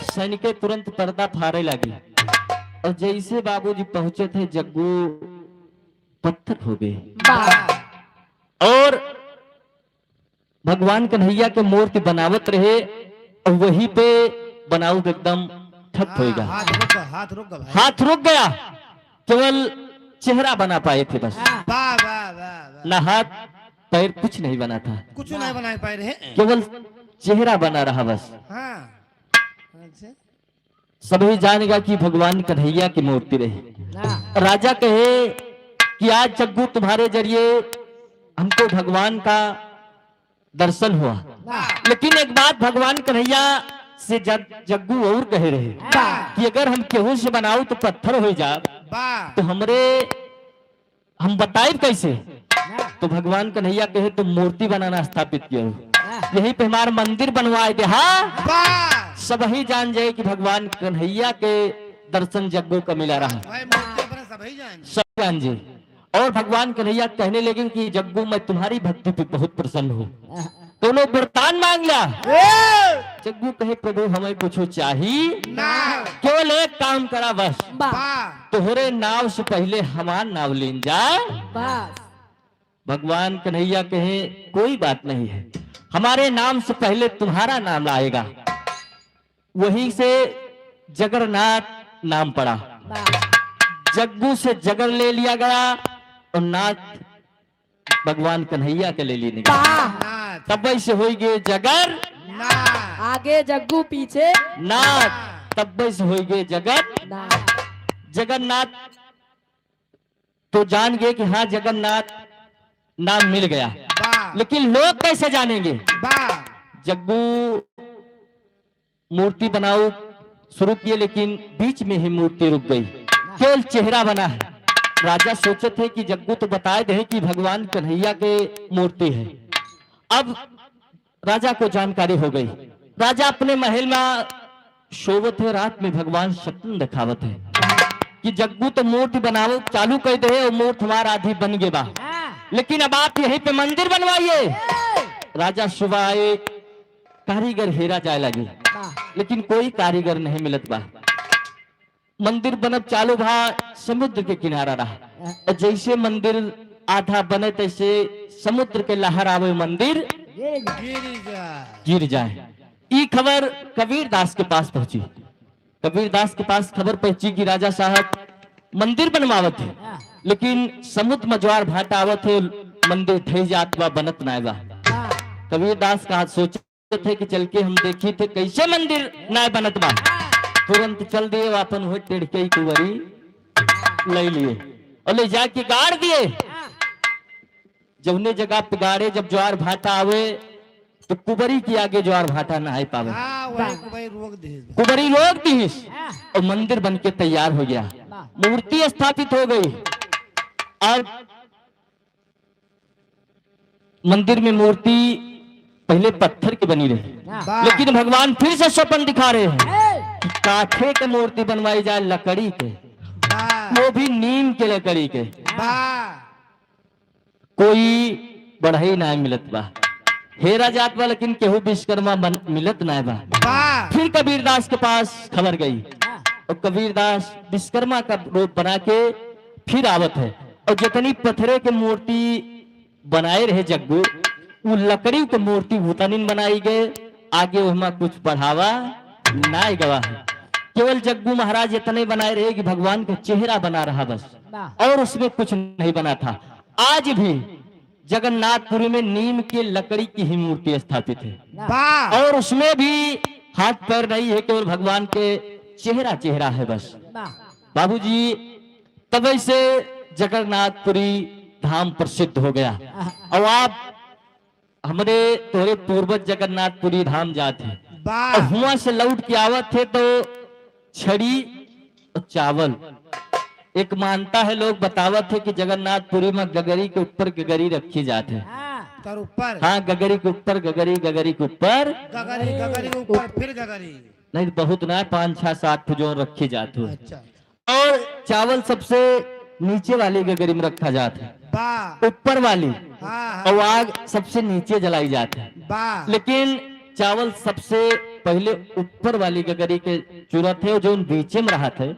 सैनिक तुरंत पर्दा फाड़े लगे और जैसे बाबूजी पहुंचे थे, जग्गू पत्थर हो गए। वाह। और भगवान कन्हैया के मूर्ति बनावत रहे और वहीं पे बनाऊ एकदम ठप होएगा। हाँ, हाथ रुक गया, हाथ रुक गया भाई। हाथ रुक गया, केवल चेहरा बना पाए थे बस। वाह, वाह, वाह, वाह। ना हाथ पैर कुछ नहीं बना था, कुछ नहीं बना पाए रहे। केवल चेहरा बना रहा बस। हाँ। अच्छा। सभी जानेगा कि भगवान कन्हैया की मूर्ति रही। हाँ। राजा कहे कि आज जग्गू तुम्हारे जरिए हमको भगवान का दर्शन हुआ। वाह। लेकिन एक बात, भगवान कन्हैया से जग-, जग्गू और कहे रहे वाह। कि अगर हम केहू से बनाऊ तो पत्थर हो जा, वाह। तो हमरे, हम बताइब कैसे? वाह। तो भगवान कन्हैया कहे, "तुम मूर्ति बनाना स्थापित कियो, वाह। यहीं पे हमारा मंदिर बनवाए दे।" हाँ, वाह। सबही जान जाए कि भगवान कन्हैया के दर्शन जग्गू का मिला रहा। भाई, मूर्ति अपना सबही जान जाए। सब जान जाए। और भगवान कन्हैया कहने लगे कि जग्गू, मैं तुम्हारी भक्ति पे बहुत प्रसन्न हूँ, कोनो वरदान मांग ला। ए! जग्गू कहे, "प्रभु, हमें कुछ चाही ना। केवल एक काम करा बस। वाह। तोहरे नाव से पहले हमार नाव लेन जाए।" बस। भगवान कन्हैया कहे, "कोई बात नहीं है, हमारे नाम से पहले तुम्हारा नाम आएगा।" वहीं से जगन्नाथ नाम पड़ा। वाह। जग्गू से जगर ले लिया गया और नाथ भगवान कन्हैया के ले लेने गया। वाह। नाथ। तब से होई गए जगर। नाथ। आगे जग्गू पीछे। नाथ। तब से होई गए जगर। नाथ। जगन्नाथ तो जान गए कि हाँ, जगन्नाथ नाम मिल गया। वाह। लेकिन लोग कैसे जानेंगे? वाह। जग्गू मूर्ति बनाओ शुरू किए, लेकिन बीच में ही मूर्ति रुक गई, केवल चेहरा बना है। राजा सोचे थे कि जग्गू तो बताए दे कि भगवान कन्हैया के मूर्ति है। अब राजा को जानकारी हो गई। राजा अपने महल में सोवत है, रात में भगवान सपन दिखावत है कि जग्गू तो मूर्ति बनावे चालू कर दे और मूर्ति हमार आधी बन गए बा, लेकिन अब आप यहीं पे मंदिर बनवाइए। राजा सुबह आए, कारीगर हेरा जाए लगे, लेकिन कोई कारीगर नहीं मिलत बा। मंदिर बनब चालू भा, समुद्र के किनारा रहा। और जैसे मंदिर आधा बने, तैसे समुद्र के लहर आवे, मंदिर गिर जाए। गिर जाए। ई खबर कबीर दास के पास पहुंची। कबीर दास के पास खबर पहुंची कि राजा साहब मंदिर बनवावत है, लेकिन समुद्र में ज्वार भाटा आवत है, मंदिर ढह जात बा, बनत नाय बा। कबीर दास का सोच थे कि चल के हम देखी थे कैसे मंदिर नाय बनत बा। तुरंत चल दिए अपन हो टेढ़के कुंवरी, ले लिए और ले जाके गाड़ दिए। जौने जगह पे गाड़े, जब ज्वार भाटा आवे तो कुबरी के आगे ज्वार भाटा ना आए पावे। हाँ, वही वाह। कुबरी रोक दिहिस। कुबरी रोक दिहिस। हाँ। और मंदिर बन के तैयार हो गया। वाह। मूर्ति स्थापित हो गई। और मंदिर में मूर्ति पहले पत्थर की बनी रही, वाह। लेकिन भगवान फिर से सपन दिखा रहे हैं ए! कि काठे के मूर्ति बनवाई जाए, लकड़ी के, वाह। वो भी नीम के लकड़ी के। वाह। कोई बढ़ई ना मिलत बा, हेरा जात बा, लेकिन केहू विश्वकर्मा बन, मिलत ना बा। वाह। फिर कबीरदास के पास खबर गई और कबीरदास विश्वकर्मा का रूप बना के फिर आवत है और जितनी पत्थरे के मूर्ति बनाए रहे जग्गू, उ लकड़ी के मूर्ति उतनिन बनाई गए, आगे ओहमा कुछ बढ़ावा नाय गवा है। केवल जग्गू महाराज इतने बनाए रहे कि भगवान का चेहरा बना रहा बस, वाह। और उसमें कुछ नहीं बना था। आज भी जगन्नाथपुरी में नीम के लकड़ी की ही मूर्ति स्थापित है वाह। और उसमें भी हाथ पैर नहीं है, केवल भगवान के चेहरा चेहरा है बस। वाह। बाबूजी, तब से जगन्नाथपुरी धाम प्रसिद्ध हो गया। आहा। और आप हमरे तोरे पूर्वज जगन्नाथपुरी धाम जात हैं। वाह। और हुआं से लौट के आवत थे तो छड़ी और चावल, एक मानता है, लोग बतावत है कि जगन्नाथपुरी में गगरी के ऊपर गगरी रखी जात है। हाँ। तर ऊपर। हाँ, गगरी के ऊपर गगरी, गगरी के ऊपर। गगरी, गगरी के ऊपर, फिर गगरी। नहीं, बहुत ना, पाँच, छह, सात ठो जो रखी जात हो। अच्छा। और चावल सबसे नीचे वाली गगरी में रखा जात है। वाह। ऊपर वाली। हाँ, हाँ। और आग सबसे नीचे जलाई जात है। वाह। लेकिन चावल सबसे पहले ऊपर वाली गगरी के चुरत है, और जो बीचे में रहत है,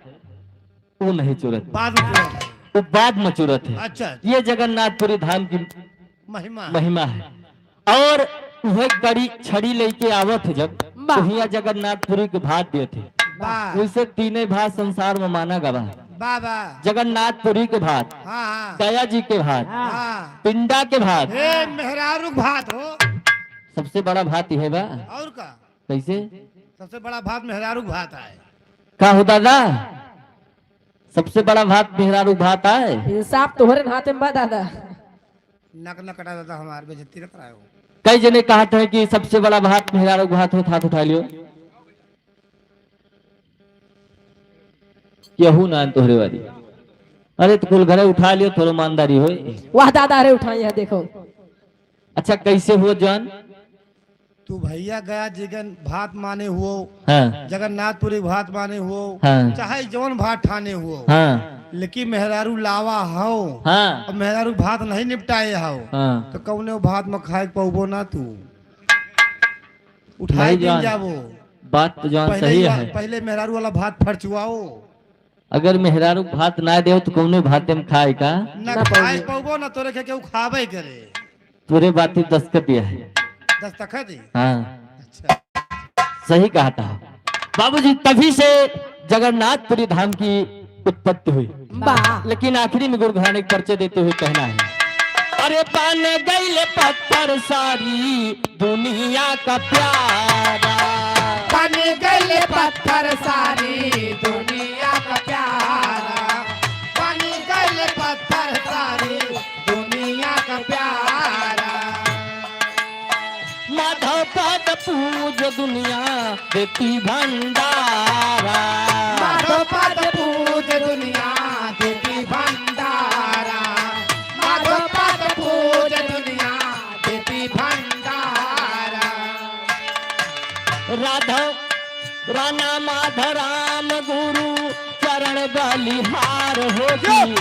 वो नहीं चुरत। बाद में चुरत है। वो बाद में चुरत है। अच्छा। ये जगन्नाथपुरी धाम की महिमा। महिमा है। और वह कड़ी छड़ी लेके आवत है जब, वाह। तो हियां जगन्नाथपुरी के भात देत है। वाह। वैसे तीने भात संसार में माना गवा है। वाह, वाह। जगन्नाथपुरी के भात, हाँ, हाँ। दया जी के भात, हाँ। पिंडा के भात। हे, मेहरारू के भात हो। सबसे बड़ा भात यह बा। और का? कैसे? सबसे बड़ा भात मेहरारू के भात आए। का हो दादा? सबसे बड़ा भात मेहरारू के भात आए। इंसाफ तोहरे हाथे में बा दादा। नक न कटा दादा, हमार बेइज्जती न करायो। कई जने कहत हैं कि सबसे बड़ा भात मेहरारू के भात हो, हाथ उठा लियो। केहू ना तोहरे वाली। अरे तो कुल घरे उठा लियो, थोड़ो ईमानदारी होई। वाह दादा, अरे उठाई है, देखो। अच्छा, कैसे हुआ जान? तू भैया गया जिगन भात माने हुओ, हाँ। जगन्नाथपुरी भात माने हुओ, हाँ। चाहे जौन भात ठाने हुओ, हाँ। लेकिन मेहरारू लावा हो, हाँ। और मेहरारू भात नहीं निपटाए हो, हाँ। तो कौने भात में खाए के पउबो ना तू। उठाए नहीं दिन जान। जाबो। बात तो जान पहले सही ही वा-, है। पहले मेहरारू वाला भात फरचुआओ। अगर मेहरारू भात ना देव तो कौने भात में खाए का? ना ना खाए पउबो। पउबो, ना तोरे के केहू खाबे करे। तोरे बात ही दस्तखत दिया है। दस्तखत ही? हाँ। अच्छा। सही कहा था। बाबूजी, तभी से जगन्नाथपुरी धाम की उत्पत्ति हुई। वाह। लेकिन आखिरी में गुरु घराने के परिचय देते हुए कहना है, अरे बन गइल पत्थर सारी दुनिया का प्यारा। बन गइल पत्थर सारी दुनिया का प्यारा। बन गइल पत्थर सारी दुनिया का प्यारा। माधव पद पूज दुनिया देती भंडारा। माधव पद पूज दुनिया देती भंडारा। माधव पद पूज दुनिया देती भंडारा। राधा राणा माधव राम गुरु चरण बलिहार होती।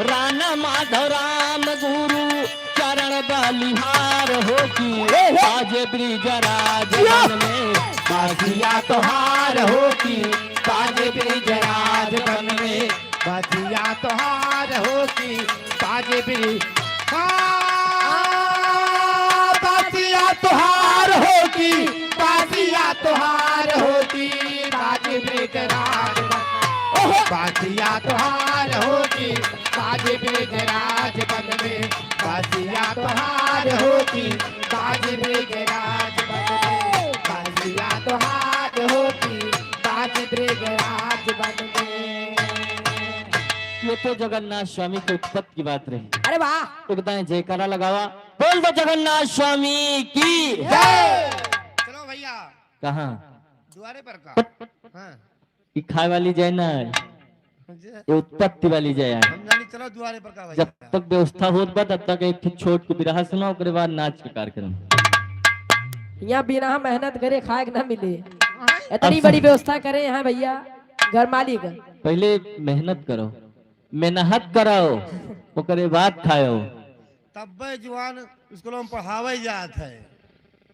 राणा माधव राम गुरु चरण बलिहार होती। बाजे ब्रिजराज वन में बासिया तोहार होती। बाजे ब्रिजराज वन में बासिया तोहार होती। बाजे ब्रिज, हाँ, बासिया तोहार होती। बासिया तोहार होती। बाजे ब्रिजराज वन, ओहो। बासिया तोहार होती। बाजे ब्रिजराज वन में बासिया तोहार होती। बाजे ब्रिजराज वन में बासिया तोहार होती। बाजे ब्रिजराज वन में। तो जगन्नाथ स्वामी के उत्पत्ति की बात रही। अरे वाह। एक दाएं जयकारा लगावा, बोल दो जगन्नाथ स्वामी की। जय। चलो भैया। कहाँ? द्वारे पर का। हाँ। ई खाए वाली जय ना है, जय। ये उत्पत्ति वाली जय है। हम जानी, चलो द्वारे पर का भैया। जब तक व्यवस्था होत बा, तब तक एक ठो छोट के बिरहा सुनाओ, ओकरे बाद नाच के कार्यक्रम। यहाँ बिना मेहनत करे खाए के ना मिले। इतनी अब बड़ी सब व्यवस्था करे यहाँ भैया, घर मालिक। पहले मेहनत करो, मेहनत करो, ओकरे बाद खाओ। तब्बे जुआन स्कूलों में पढ़ावे जात है।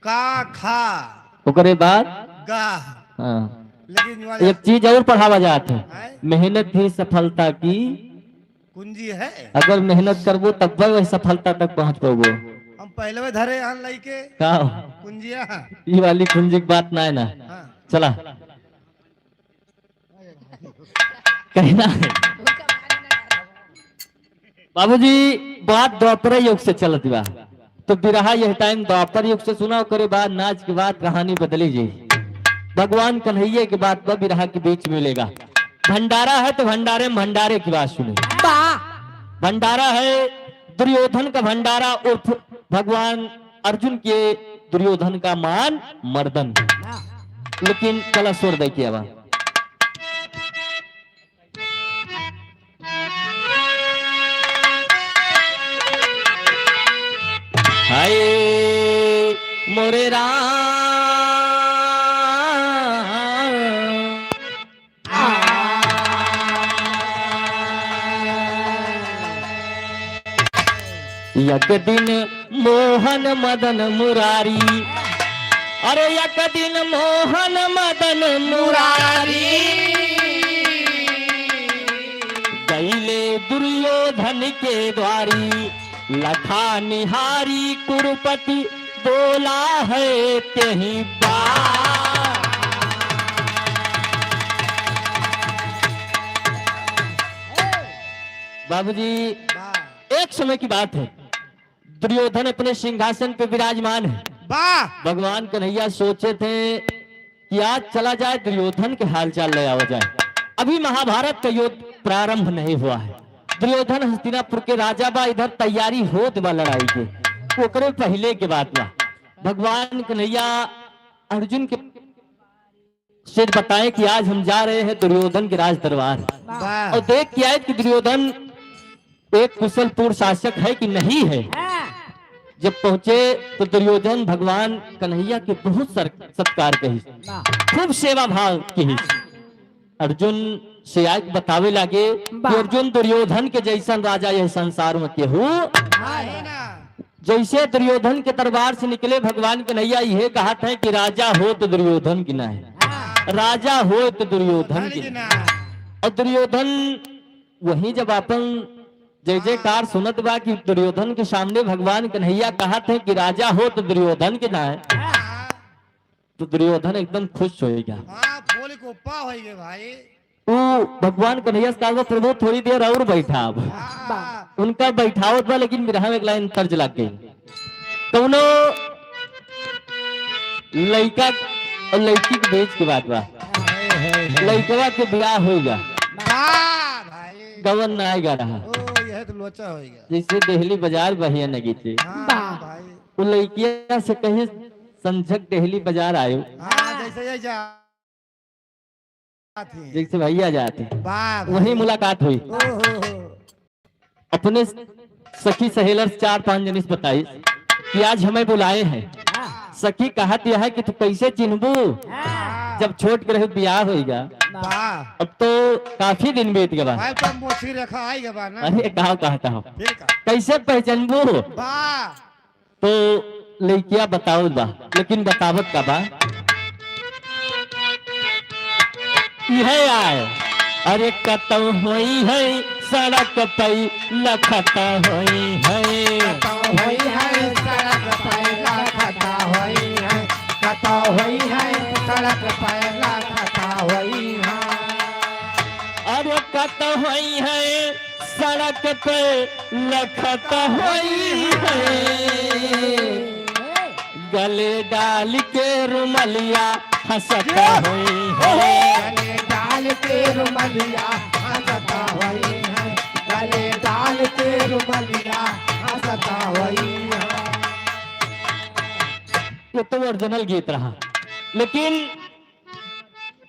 का, खा। ओकरे बाद? गा। हाँ। लेकिन जुआन एक चीज और पढ़ावा जात है। हैं? मेहनत ही सफलता की कुंजी है। अगर मेहनत करबो तब वही सफलता तक पहुँच पाबो। हम पहले में धरे हन लइके। का? कुंजिया। ई वाली कुंजी की बात ना है ना। हाँ। चला। कहना है। बाबूजी, बात द्वापर युग से चलत बा, तो बिरहा यह टाइम द्वापर युग से सुना, ओकरे बाद नाच के बाद कहानी बदली जी। भगवान कन्हैया के बात बा, बिरहा के बीच में लेगा। भंडारा है तो भंडारे में भंडारे की बात सुने। वाह। भंडारा है दुर्योधन का भंडारा उर्फ भगवान अर्जुन के दुर्योधन का मान मर्दन। लेकिन चला सुर देखिए अब। हाय मोरे राम। एक दिन मोहन मदन मुरारी, अरे एक दिन मोहन मदन मुरारी, गईले दुर्योधन के द्वारी, लखा निहारी कुरुपति बोला है तेहि बार। बाबूजी, वाह। एक समय की बात है, दुर्योधन अपने सिंहासन पे विराजमान है। वाह। भगवान कन्हैया सोचे थे कि आज चला जाए, दुर्योधन के हालचाल ले आवा जाए। अभी महाभारत का युद्ध प्रारंभ नहीं हुआ है। दुर्योधन हस्तिनापुर के राजा बा, इधर तैयारी होत बा लड़ाई के, ओकरे पहले के बात बा। भगवान कन्हैया अर्जुन के से बताए कि आज हम जा रहे हैं दुर्योधन के राज दरबार। वाह। और देख के आए कि दुर्योधन एक कुशल पूर्ण शासक है कि नहीं है। हाँ। जब पहुंचे तो दुर्योधन भगवान कन्हैया के बहुत सर-, सत्कार कही, वाह। खूब सेवा भाव कही। अर्जुन से आके बतावे लागे कि वाह। अर्जुन, दुर्योधन के जैसन राजा यह संसार में केहू। हाँ। जैसे दुर्योधन के दरबार से निकले, भगवान कन्हैया यह कहत है कि राजा होत दुर्योधन की नाहीं, राजा होत दुर्योधन की नाहीं। और दुर्योधन वहीं जब अपन जय जयकार सुनत बा कि दुर्योधन के सामने भगवान कन्हैया कहत है कि राजा होत दुर्योधन की नाहीं, तो दुर्योधन एकदम खुश होइगा। हाँ, फूल के उपा होइगे भाई। ऊ भगवान कन्हैया से कहत बा, "प्रभु, थोड़ी देर और बैठाब।" हाँ। उनका बैठावत बा, लेकिन बिरहा में एक लाइन तर्ज लाग गई। कौनो लइका और लइकी के बीच के बात बा। लइकवा के बियाह होइगा। वाह भाई। गवन ना आएगा रहा। ओ, यह तो लोचा होइगा। जैसे देहली बाजार बहिया नगीचे। हाँ वाह। भाई। वो लइकिया से कहे, "संझक देहली बाजार आयो।" हाँ, जैसे ये जा- जात ही। जैसे भैया जात ही। वाह, वही वाह। मुलाकात हुई। ओ हो हो। अपने सखी सहेलर चार पांच जनी से बताई कि आज हमें बुलाए हैं। हाँ। सखी कहत यह है कि तू कैसे चिन्हबू, हाँ। जब छोट के रहे बियाह होइगा। वाह। अब तो काफी दिन बीत गवा। भाई, तो मोछी रेखा आई गवा ना। अरे, कहाँ कहता हूँ? फिर का? कैसे पहचानबू? वाह। तो लइकिया बतावत बा, लेकिन बतावत का बा? इहे आए, अरे कतौ होई है सड़क पै लखत होई है। कतौ होई है सड़क पै लखत होई है, कतौ होई है सड़क पै लखत होई है। अरे कतौ होई है सड़क पे लखत होई है, गले डाल के रुमलिया हंसत होई है। गले डाल के रुमलिया हंसत होई है, अरे डाल के रुमलिया हंसता होई। ये तो ओरिजिनल गीत रहा, लेकिन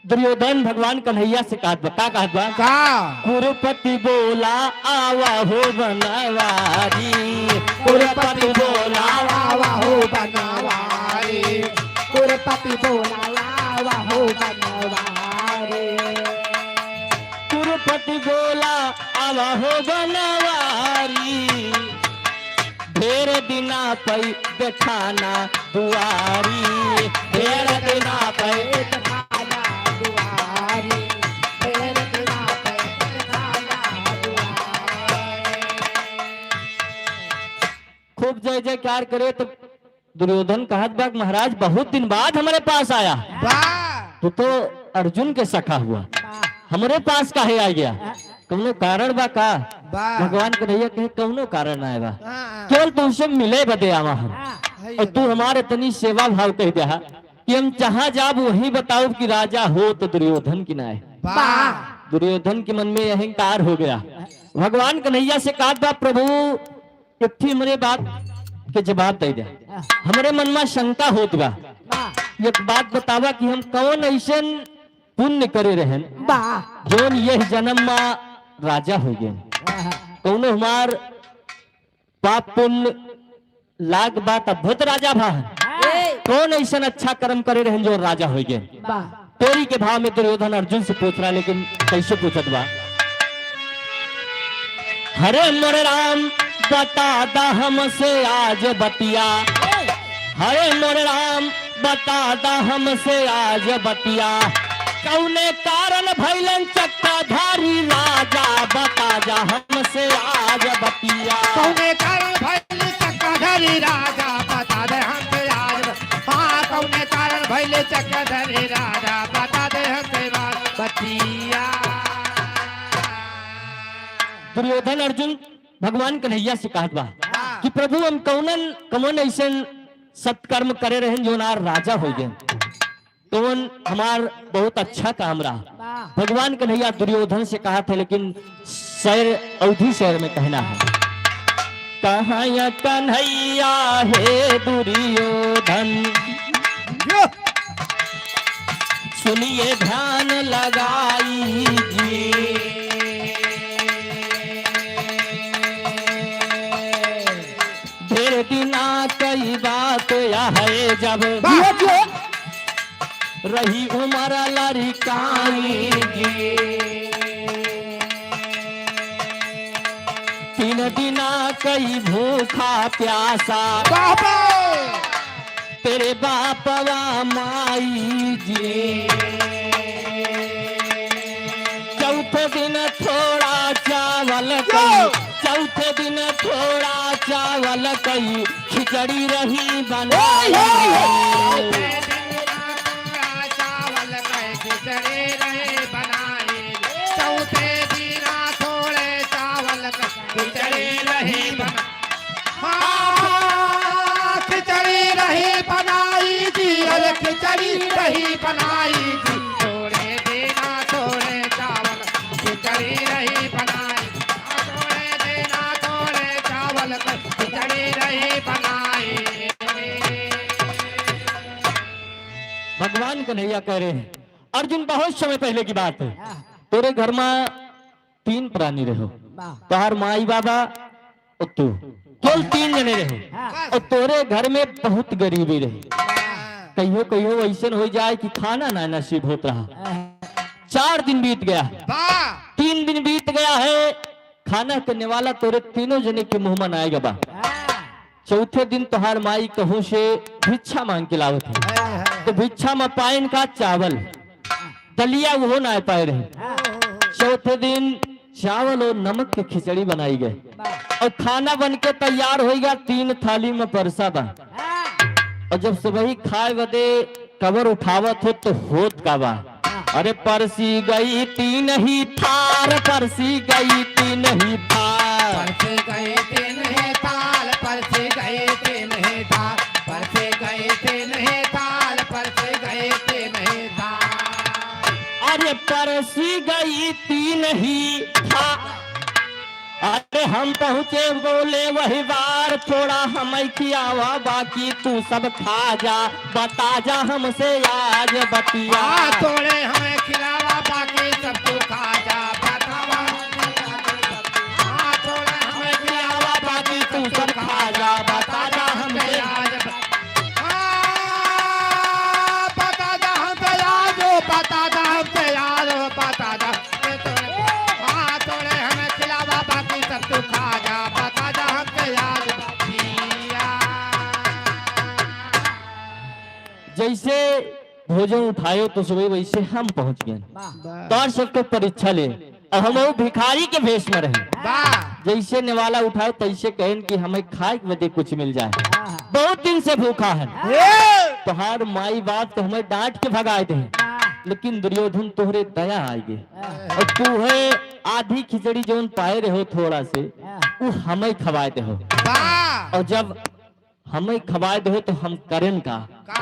दुर्योधन भगवान कन्हैया से कहत बा, का कहत बा? का? कुरुपति बोला आवा हो बनवारी, कुरुपति बोला आवा हो बनवारी, कुरुपति बोला आवा हो बनवारी। कुरुपति बोला आवा हो बनवारी, ढेर दिना पै देखाना दुआरी, ढेर दिना पै देखाना दुआरी, ढेर दिना पै देखाना दुआरी। खूब जय जयकार करे तो दुर्योधन कहत बा कि महाराज बहुत दिन बाद हमरे पास आया। वाह। तू तो अर्जुन के सखा हुआ, वाह। हमरे पास काहे आ गया? हाँ। कौनो कारण बा का? वाह। भगवान कन्हैया कहे कौनो कारण ना आए बा, हाँ, हाँ। केवल तुमसे मिले बदे आवा हम। हाँ। है और ये तू बात। हमारे तनी सेवा भाव कह दे हा कि हम जहाँ जाब वहीं बताओ कि राजा हो तो दुर्योधन की ना है। वाह। दुर्योधन के मन में अहंकार हो गया। भगवान कन्हैया से कहत बा, प्रभु एक ठे हमरे बात के जवाब दे दे। हमरे मन में शंका होत बा। वाह। एक बात बतावा कि हम कौन ऐसन पुण्य करे रहन, वाह। जौन यह जन्म में राजा हो गए। वाह। कौनो हमार पाप पुण्य लाग बा तब बहुत राजा भा है। हाँ। कौन ऐसन अच्छा कर्म करे रहन जो राजा हो गए? वाह। तेरी के भाव में दुर्योधन अर्जुन से पूछ रहा, लेकिन कैसे पूछत बा? हरे मोरे राम, बता दा हमसे आज बतिया। हरे मोरे राम, बता दा हमसे आज बतिया। कौने कारण भैलन चक्काधारी राजा, बता जा हमसे आज बतिया। कौने कारण भैल चक्काधारी राजा, बता दे हमसे आज। हाँ, कौने कारण भैल चक्काधारी राजा, बता दे हमसे आज बतिया। दुर्योधन अर्जुन भगवान कन्हैया से कहत बा हाँ। कि प्रभु, हम कौनन, कौन ऐसन सत्कर्म करे रहन जो नार राजा हो गए, कौन हमार बहुत अच्छा काम रहा। वाह। भगवान कन्हैया दुर्योधन से कहत है, लेकिन शहर, अवधी शहर में कहना है। कहाँ या कन्हैया हे दुर्योधन, यो। सुनिए ध्यान लगाई जी। ढेर दिना कई बात यह है जब वाह। रही उमर लड़िकाई जी। तीन दिना कई भूखा प्यासा बाबा। तेरे बापवा माई जी। चौथे दिन थोड़ा चावल कई, चौथे दिन थोड़ा चावल कई, खिचड़ी रही बनाई। चौथे दिन थोड़ा चावल कई, खिचड़ी रही बनाई। चौथे दिन थोड़े चावल कई, खिचड़ी रही बनाई। हाँ, खिचड़ी रही बनाई जी, अरे खिचड़ी रही बनाई जी। थोड़े देना थोड़े चावल, खिचड़ी रही बनाई। थोड़े देना थोड़े चावल, खिचड़ी रही बनाई। भगवान कन्हैया कह रहे हैं, अर्जुन, बहुत समय पहले की बात है, हाँ। तेरे घर में तीन प्राणी रहो, वाह। तोहार माई बाबा और तू, केवल तीन जने रहे। हाँ। और तोरे घर में बहुत गरीबी रहे। हाँ। कहियो कहियो ऐसन हो जाए कि खाना ना नसीब होत रहा। हाँ। चार दिन बीत गया है। वाह। तीन दिन बीत गया है, खाना के निवाला तोरे तीनों जने के मुंह में ना आएगा बा। हाँ। चौथे दिन तोहार माई कहूँ से भिक्षा मांग के लावत है। हाँ, हाँ। तो भिक्षा में पाइन का चावल, दलिया वो ना पाए रहे। हाँ। चौथे दिन चावल और नमक के खिचड़ी बनाई गए। वाह। और खाना बन के तैयार होइगा, तीन थाली में परसा बा। हाँ। और जब सबही खाए बदे कवर उठावत हो तो होत का बा? अरे परसी गई तीन ही थार, परसी गई तीन ही थार। परसी गई तीन ही थार, परसी गई तीन ही थार, परसी गई तीन ही थार, परसी गई तीन ही थार। अरे परसी गई तीन ही थार। हम पहुँचे बोले वही बार, थोड़ा हमें खियावा, बाकी तू सब खा जा, बता जा हमसे आज बतिया। हाँ, थोड़े हमें खिलावा, बाकी सब तू खा जा, बतावा। हाँ, थोड़े हमें खिलावा, बाकी तू सब खा जा, बता जा हमसे आज ब-, हाँ, बता जा हमसे आज, बता जा हमसे आज, बता जा। हाँ, थोड़े हमें खिलावा, बाकी सब तू खा जा, बता जा हमसे आज बतिया। जैसे भोजन उठायो तो सुबह वैसे हम पहुँच गए। वाह। तोर सबके परीक्षा ले, और हम वो भिखारी के भेष में रहे। वाह। जैसे निवाला उठायो तैसे कहन कि हमें खाए के बदे कुछ मिल जाए, हाँ। बहुत दिन से भूखा है। हाँ। तोहार माई बाप तो हमें डांट के भगाए दे, हाँ। लेकिन दुर्योधन तोहरे दया आए गे। और तू है आधी खिचड़ी जौन पाए रहो थोड़ा से, हाँ। उ हमें खवाए दे हो। वाह। और जब हमें खवाए दे हो तो हम करें का? का?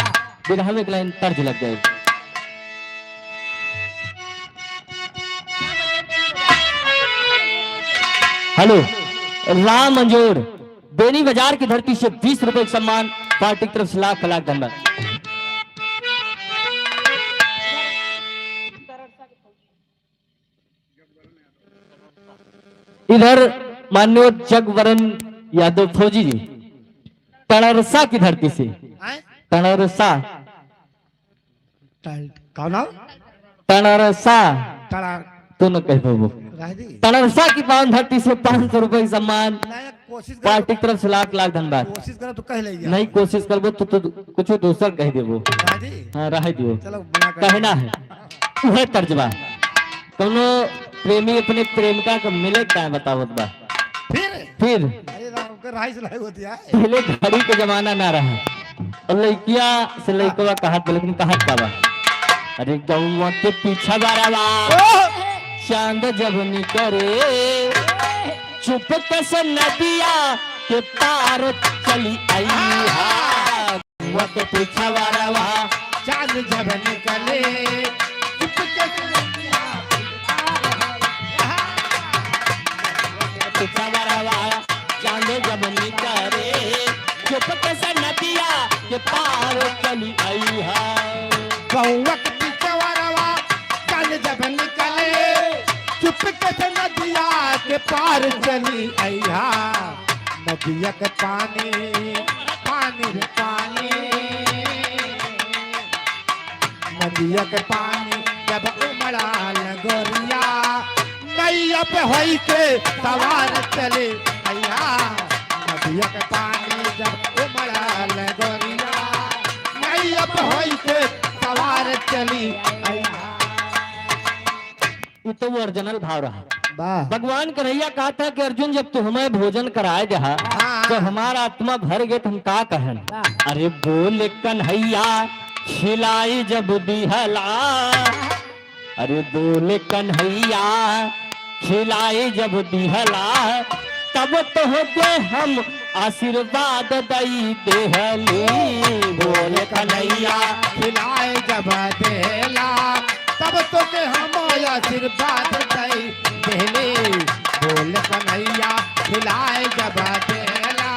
बिरहा में एक लाइन तर्ज लग जाए। हेलो, राम मंजूर, बेनी बाजार की धरती से बीस रुपए का सम्मान, पार्टी की तरफ से लाख लाख धन्यवाद। इधर माननीय जगवरन यादव फौजी जी, टणरसा की धरती से। आए? टणरसा। टल-, कौन नाम? टणरसा। टणर- तू न कह पाबो। रह दी। टणरसा की पावन धरती से पाँच सौ रुपए की सम्मान। नहीं, कोशिश करो। पार्टी की तरफ से लाख लाख धन्यवाद। कोशिश करो तो कह ले यार। नहीं, कोशिश करबो तो, तो कुछ दूसर कह देबो। रह दी। हाँ, रह दियो। चलो, मना कर। कहना है। उहे तर्जबा। कौनो प्रेमी अपने प्रेमिका के मिले का बतावत बा। फिर? फिर? अरे राम, के राइस लाई होती है। पहले घड़ी के जमाना ना रहा। और लइकिया से लइकवा कहत बा, लेकिन कहत का बा? अरे गौवा के पीछा बारवा, ओह! चांद जब निकरे, चुप कस नदिया के पार चली आई हा। वक्त पिछवाड़वा, चांद जब निकले, चुपके से पिछवाड़वा, चांद जब निकले, चुपके से नदिया के पार चली आई हा। गौवक पिछवाड़वा, चांद जब निकले, चुपके से नदिया के पार चली आई हा। नदिया के पानी, पानी रे पानी, नदिया के पानी जब उमड़ाल गोरिया, नैया पे होई के सवार चली अइहा। नदिया के पानी जब उमड़ाल गोरिया, नैया पे होई के सवार चली अइहा। उ तो ओरिजिनल भाव रहा। वाह। भगवान कन्हैया कहत है कि अर्जुन, जब तू हमें भोजन कराए देहा, हाँ। तो हमार आत्मा भर गए, तो हम का कहन? वाह। अरे बोल कन्हैया, खिलाई जब दिहला, अरे बोल कन्हैया, खिलाई जब दिहला, तब तोहके हम आशीर्वाद दई देहली। बोल कन्हैया, खिलाए जब देहला, तब तोके हम आशीर्वाद दई देहली। बोल कन्हैया, खिलाए जब देहला,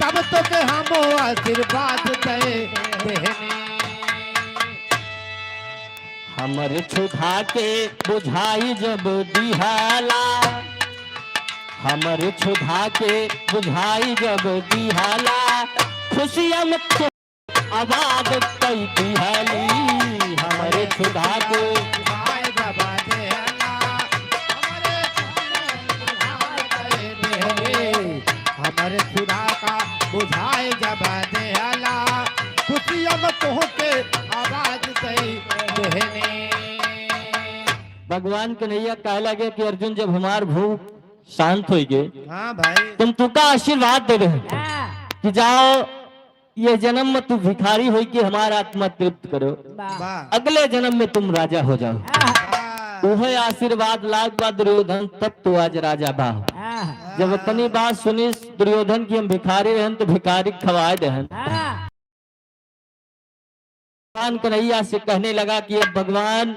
तब तोके हम आशीर्वाद दई देहली। हमरे क्षुधा के बुझाई जब दिहला, हमरे क्षुधा के बुझाई जब दिहला, खुशिया में तो आबाद कई दिहली। हमरे क्षुधा के बुझाई जब दिहला, हमरे क्षुधा का बुझाए जब देहला, खुशिया में तोहके आवाज दई देहने। भगवान कन्हैया कहे लगे कि अर्जुन, जब हमार भूख शांत होई गए, हाँ भाई। तुम तुका आशीर्वाद दे रहे हाँ। कि जाओ, ये जन्म में तू भिखारी होई के हमार आत्मा तृप्त करो, वाह। वाह। अगले जन्म में तुम राजा हो जाओ। हाँ। उहे आशीर्वाद लाग बा दुर्योधन, तब तो आज राजा बा। हाँ। जब अपनी बात सुनी दुर्योधन की हम भिखारी रहन तो भिखारी खवाए देहन। हाँ। भगवान कन्हैया से कहने लगा कि अब भगवान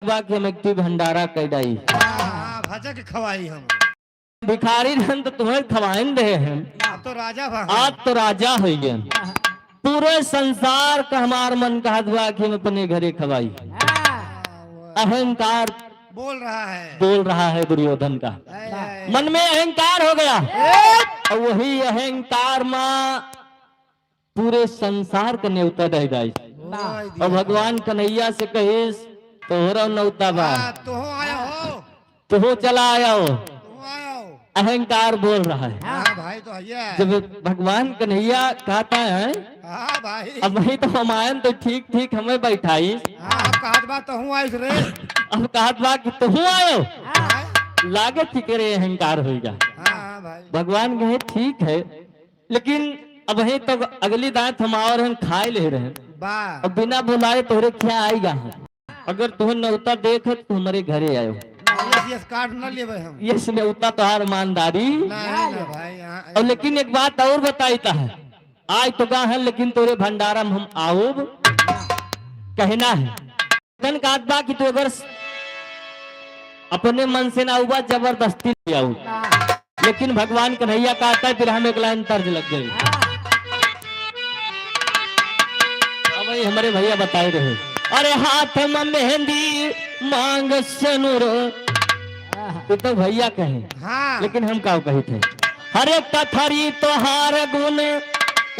बा कि हम एक ठे भंडारा कर डाई। हाँ, भजक खवाई हम। भिखारी रहन तो तुहैं खवाइन देहे हैं। आप तो राजा बा। आज तो राजा होइ गए। पूरे संसार का हमार मन कहत बा कि हम अपने घरे खवाई। अहंकार बोल रहा है। बोल रहा है दुर्योधन का। है, है। मन में अहंकार हो गया। ए! और वही अहंकार मा पूरे संसार का नेवता दे दाई। वाह। और भगवान कन्हैया से कहिस, "तोहरा नेवता बा।" हाँ, तुहूँ आया हो। तुहूँ चला आया हो। तुहूँ आया हो। अहंकार बोल रहा है। हाँ भाई, तो है। जब भगवान कन्हैया कहता है, हाँ भाई। अब वही तो हम आयन तो ठीक ठीक हमें बैठाई। हाँ, अब कहत बा तुहूँ आइस रे। अब कहत बा कि तुहूँ आयो। हाँ। लागे कि करे अहंकार होइगा। हाँ, हाँ भाई। भगवान कहे, "ठीक है।" लेकिन अबहीं तो अगली दांत हम और हम खाए ले रहे। बा। अब बिना बुलाए तोहरे क्या आएगा हम? अगर तुहैं नेवता देखे तो हमरे घरे आयो। यस, यस, कार्ड ना लेबे हम। यस, नेवता तोहार ईमानदारी। नहीं, नहीं भाई, यहाँ और लेकिन एक बात और बताई ता है, आज तो गा है लेकिन तोरे भंडारा में हम आउब कहना है। तन कहत बा कि तू अगर स-, अपने मन से ना आउबा, जबरदस्ती ले आऊ। लेकिन भगवान कन्हैया कहता है, फिर हम एक लाइन तर्ज लग गई। अब वही हमरे भैया बताए रहे, "अरे हाथ में मेहंदी मांग सेनुर।" ये तो भैया कहे, हाँ। लेकिन हम का कही थे, "हरे कथरी तोहार गुण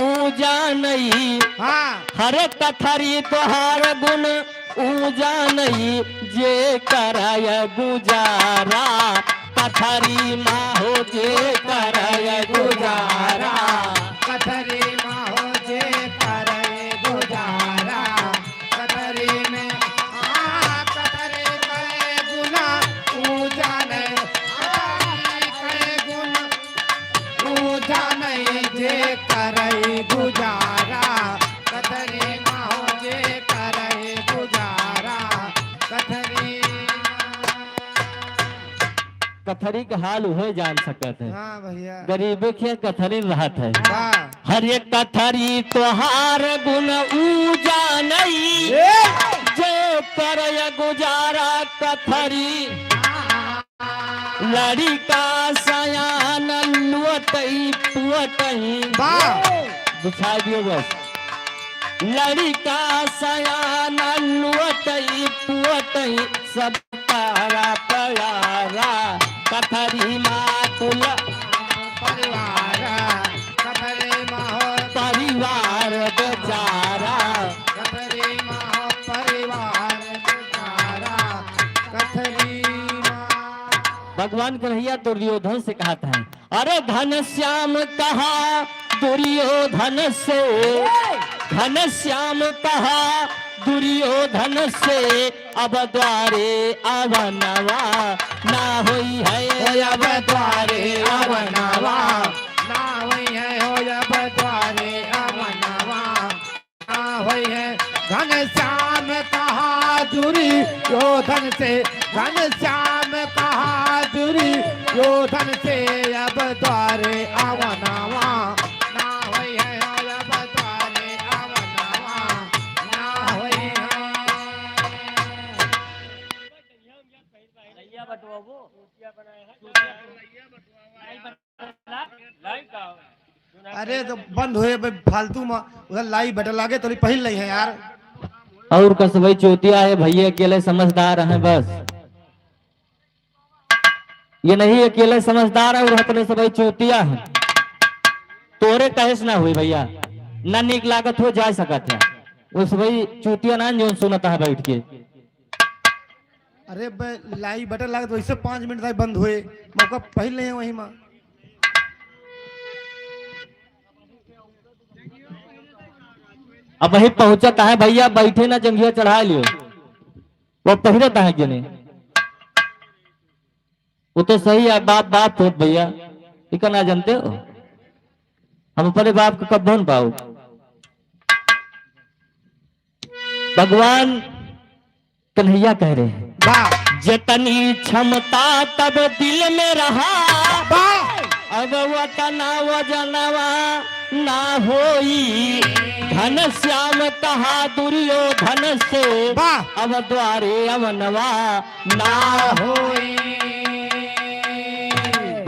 ऊ जानई।" हाँ। "हरे कथरी तोहार गुण ऊ जानई, जे करय गुजारा, कथरी मा हो जे करय गुजारा।" कथरी मा हो जे करय गुजारा, कथरी में, आ, कथरी में गुना ऊ जानई, कथरी में गुना ऊ जानई जे करई गुजारा, कथरी मा हो जे करई गुजारा, कथरी। कथरी के हाल उहे जान सकत है। हाँ भैया। गरीबे के कथरी रहत है। हाँ। हरे कथरी तोहार गुण ऊ जानई, ए! जे करय गुजारा कथरी। लड़िका सयान लुअटई पुअटई। वाह। बिछा दियो बस। लड़िका सयान लुअटई पुअटई सब तारा प्यारा। कथरी मातुल परिवारा, कथरी माहौल परिवार बेचारा। कथरी माहौल परिवार बेचारा। कथरी माँ। भगवान कन्हैया दुर्योधन से कहत है, अरे घनश्याम कहा दुर्योधन से, घनश्याम कहा दुर्योधन से, अब द्वारे अवनवा ना होई है, अब द्वारे अवनवा ना होई है, हो अब द्वारे अवनवा ना होई है। घनश्याम कहा दुर्योधन से, घनश्याम कहा दुर्योधन से, अब द्वारे अवनवा ना होई है, अब द्वारे अवनवा ना होई है। अरे तो बंद होए बे, फालतू में उधर लाइव बटन लागे तो पहिल नहीं है यार। और कसबई चूतिया है भैया, अकेले समझदार हैं बस। ये नहीं अकेले समझदार है और अपने सबई चूतिया है। तोरे कहे से ना हुई भैया, ना नीक लागत हो जा सकत है। वो सबई चूतिया ना जौन सुनत है बैठ के। अरे बे, लाइव बटन लागत वैसे पाँच मिनट तक बंद हुए, मौका पहिल नहीं है वही माँ। अब वही पहुंचत है भैया, बैठे ना जंघिया चढ़ा लियो, वो पहिरत है जने, वो तो सही है, बाप बाप होत भैया, इका ना जानते हो, हम अपने बाप को कब भूल पाओ। भगवान कन्हैया कह रहे हैं, वाह। जितनी क्षमता तब दिल में रहा, वाह। अब वतना वजनवा ना होई। घनश्याम कहा दुर्योधन से, वाह। अब द्वारे अवनवा ना होई।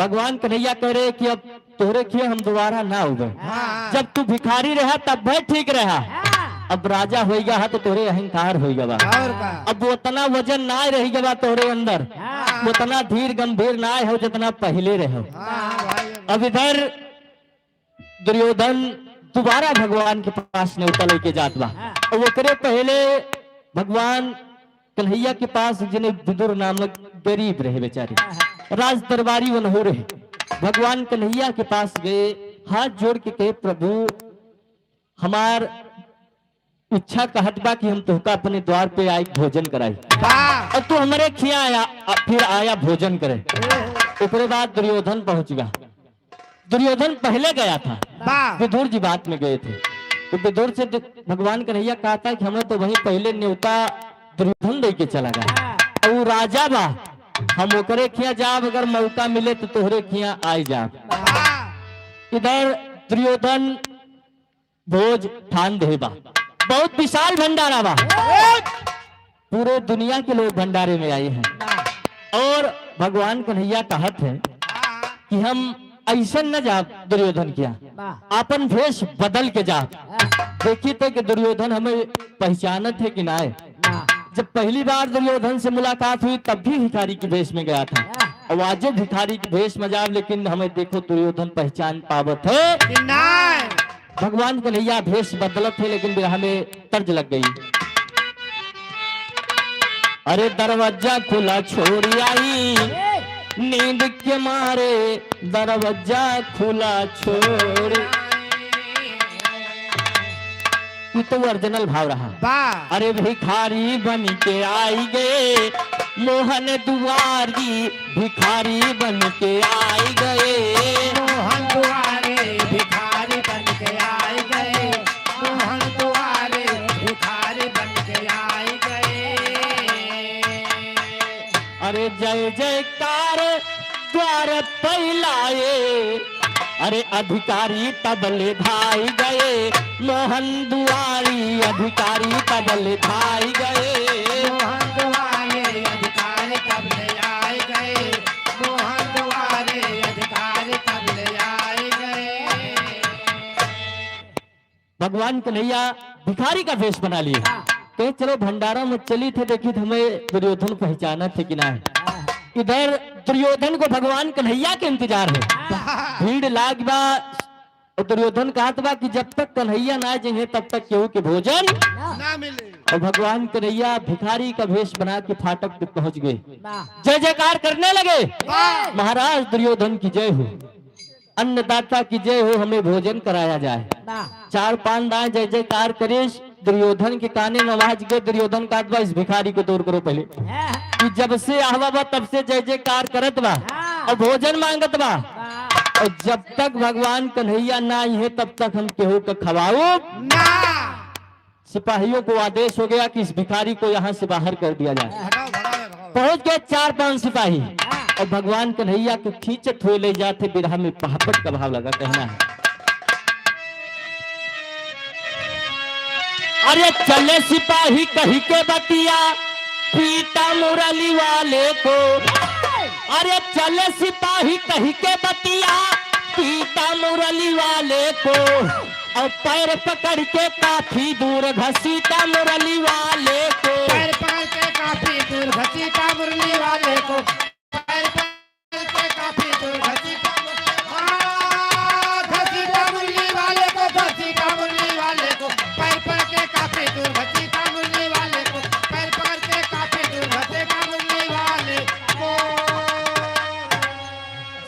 भगवान कन्हैया कह रहे कि अब तोहरे खिया हम दोबारा ना आउबे। हाँ। जब तू भिखारी रहा तब भी ठीक रहा, हाँ। अब राजा होइगा है तो तोहरे अहंकार होइगा बा। और का? अब उतना वजन ना रहिगा बा तोहरे अंदर, हाँ। उतना धीर गंभीर ना हो जितना पहले रहो। हाँ, हाँ, भाई। अब इधर दुर्योधन दोबारा भगवान के पास नेवता लेके जात बा। हाँ। और ओकरे पहले भगवान कन्हैया के पास, जिन्हें विदुर नामक गरीब रहे बेचारे, हाँ, हाँ। राज दरबारी वनहु रहे, भगवान कन्हैया के पास गए, हाथ जोड़ के कहे, "प्रभु, हमार इच्छा कहत बा कि हम तोहका अपने द्वार पे आइ भोजन कराई। वाह। और तू हमरे खिया आया, अ, फिर आया भोजन करे।" ओकरे बाद दुर्योधन पहुंच गया। दुर्योधन पहले गया था, वाह। विदुर जी बाद में गए थे। तो विदुर से दु-, भगवान कन्हैया कहता है कि हमें तो वहीं पहले नेवता दुर्योधन दे के चला गया। हाँ। और वो राजा बा, हम ओकरे खिया जाब, अगर मौका मिले तो तोहरे खिया आइ जाब। वाह। इधर दुर्योधन भोज ठान देहे बा, बहुत विशाल भंडारा बा, पूरे दुनिया के लोग भंडारे में आए हैं। और भगवान कन्हैया कहत हैं कि हम ऐसे न जाब दुर्योधन किया, वाह। आपन भेष बदल के जाब। हाँ। देखी थे कि दुर्योधन हमें पहचानत है कि ना है। वाह। जब पहली बार दुर्योधन से मुलाकात हुई तब भी भिखारी के भेष में गया था, हाँ। और आज भिखारी के भेष में जाब, लेकिन हमें देखो दुर्योधन पहचान पावत है कि ना। भगवान कन्हैया भेष बदलत है, लेकिन बिरहा में तर्ज लग गई। अरे दरवाजा खुला छोड़ आई, नींद के मारे दरवाजा खुला छोड़। ई तो ओरिजिनल भाव रहा। वाह। अरे भिखारी बन के आई गए मोहन दुआरी, भिखारी बन के आई गए। मोहन दुआरे भिखारी बन के आई गए, मोहन दुआरे भिखारी बन के आई गए। अरे जय जयकार द्वार पैलाए, अरे अधिकारी तबले धाई गए, मोहन दुआरी अधिकारी तबले धाई गए। मोहन दुआरे अधिकारी तबले आई गए, मोहन दुआरे अधिकारी तबले आई गए। भगवान कन्हैया भिखारी का भेष बना लिए। हाँ। कहे, "चलो भंडारा में चली थे, देखी थे हमें दुर्योधन पहचाना थे कि ना है।" हाँ। इधर दुर्योधन को भगवान कन्हैया के इंतजार है। हाँ। भीड़ लाग बा, और दुर्योधन कहत बा कि जब तक कन्हैया ना जइहे तब तक केहू के भोजन ना मिले। और भगवान कन्हैया भिखारी का भेष बना के फाटक पे पहुंच गए। वाह। जय जयकार करने लगे। वाह। महाराज दुर्योधन की जय हो। अन्नदाता की जय हो, हमें भोजन कराया जाए। वाह। चार पांच दाएं जय जयकार करिस, दुर्योधन के काने में आवाज गए, दुर्योधन कहत बा, "इस भिखारी को दूर करो पहले।" हाँ। कि जब से आहवा बा, तब से जय जयकार करत बा, हाँ। और भोजन मांगत बा। वाह। और जब तक भगवान कन्हैया ना आई है, तब तक हम केहू के खवाओ ना। सिपाहियों को आदेश हो गया कि इस भिखारी को यहाँ से बाहर कर दिया जाए। हटाओ, भगाओ, भगाओ। पहुंच गए चार पांच सिपाही और भगवान कन्हैया को खींचत हुए ले जाते, बिरहा में पहापट का भाव लगा कहना है। अरे चले सिपाही कही के बतिया पीटा मुरली वाले को, अरे चले सिपाही कही के बतिया पीटा मुरली वाले को, और पैर पकड़ के काफी दूर घसीटा मुरली वाले को। पैर पकड़ के काफी दूर घसीटा मुरली वाले को। पैर पकड़ के काफी दूर घसीटा मुरली, हाँ, घसीटा मुरली वाले को, घसीटा मुरली वाले को। पैर पकड़ के काफी दूर घसीटा मुरली वाले को। पैर पकड़ के काफी दूर घसीटा मुरली वाले को।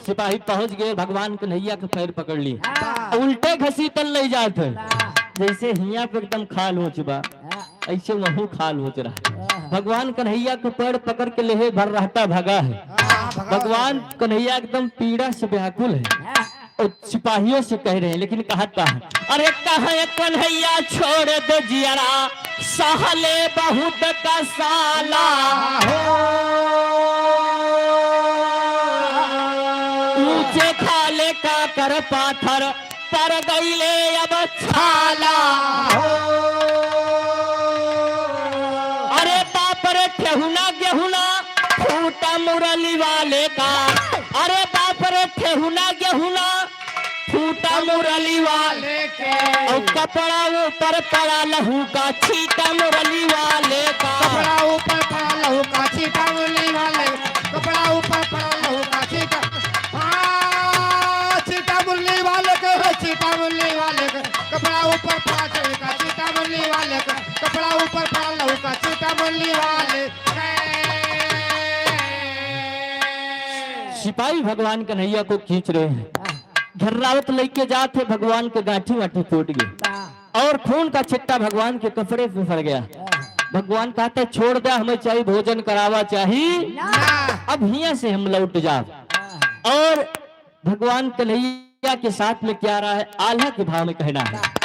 सिपाही पहुंच गए, भगवान कन्हैया के पैर पकड़ लिए। हाँ। उल्टे घसीटल ले जात है। हाँ। जैसे हियां पे एकदम खाल होच बा, हाँ। ऐसे वहू खाल होच रहा। हाँ। भगवान कन्हैया के पैर पकड़ के लेहे भर रहता भगा है। हाँ, भगा भगवान है। कन्हैया एकदम पीड़ा से व्याकुल है। हाँ। और सिपाहियों से कह रहे हैं, लेकिन कहत का है, "अरे कहे कन्हैया छोड़ दे जियरा, सहले बहुत कसाला। ऊंचे खाले कांकर पाथर, पर गईले अब छाला।" अरे बाप रे ठेहुना गेहुना फूटा मुरली वाले का, अरे बाप रे गेहुना, गेहुना, फूटा मुरली वाले के। और कपड़ा ऊपर पड़ा लहू का छीटा मुरली वाले का। कपड़ा ऊपर पड़ा लहू का छीटा मुरली वाले। कपड़ा ऊपर पड़ा लहू का छीटा। हाँ, छीटा मुरली वाले के, हो छीटा मुरली वाले के। कपड़ा ऊपर पड़ा लहू का छीटा मुरली वाले के। कपड़ा ऊपर पड़ा लहू का छीटा मुरली वाले के। सिपाही भगवान कन्हैया को खींच रहे हैं। घर्रावत लेके जात है, भगवान के गांठी वाठी फूट गई। हाँ। और खून का छिट्टा भगवान के कपड़े पे पड़ गया। हाँ। भगवान कहते, "छोड़ दे, हमें चाही भोजन करावा चाही। ना। अब हियां से हम लौट जाब।" हाँ। और भगवान कन्हैया के साथ में क्या रहा है, आल्हा के भाव में कहना है।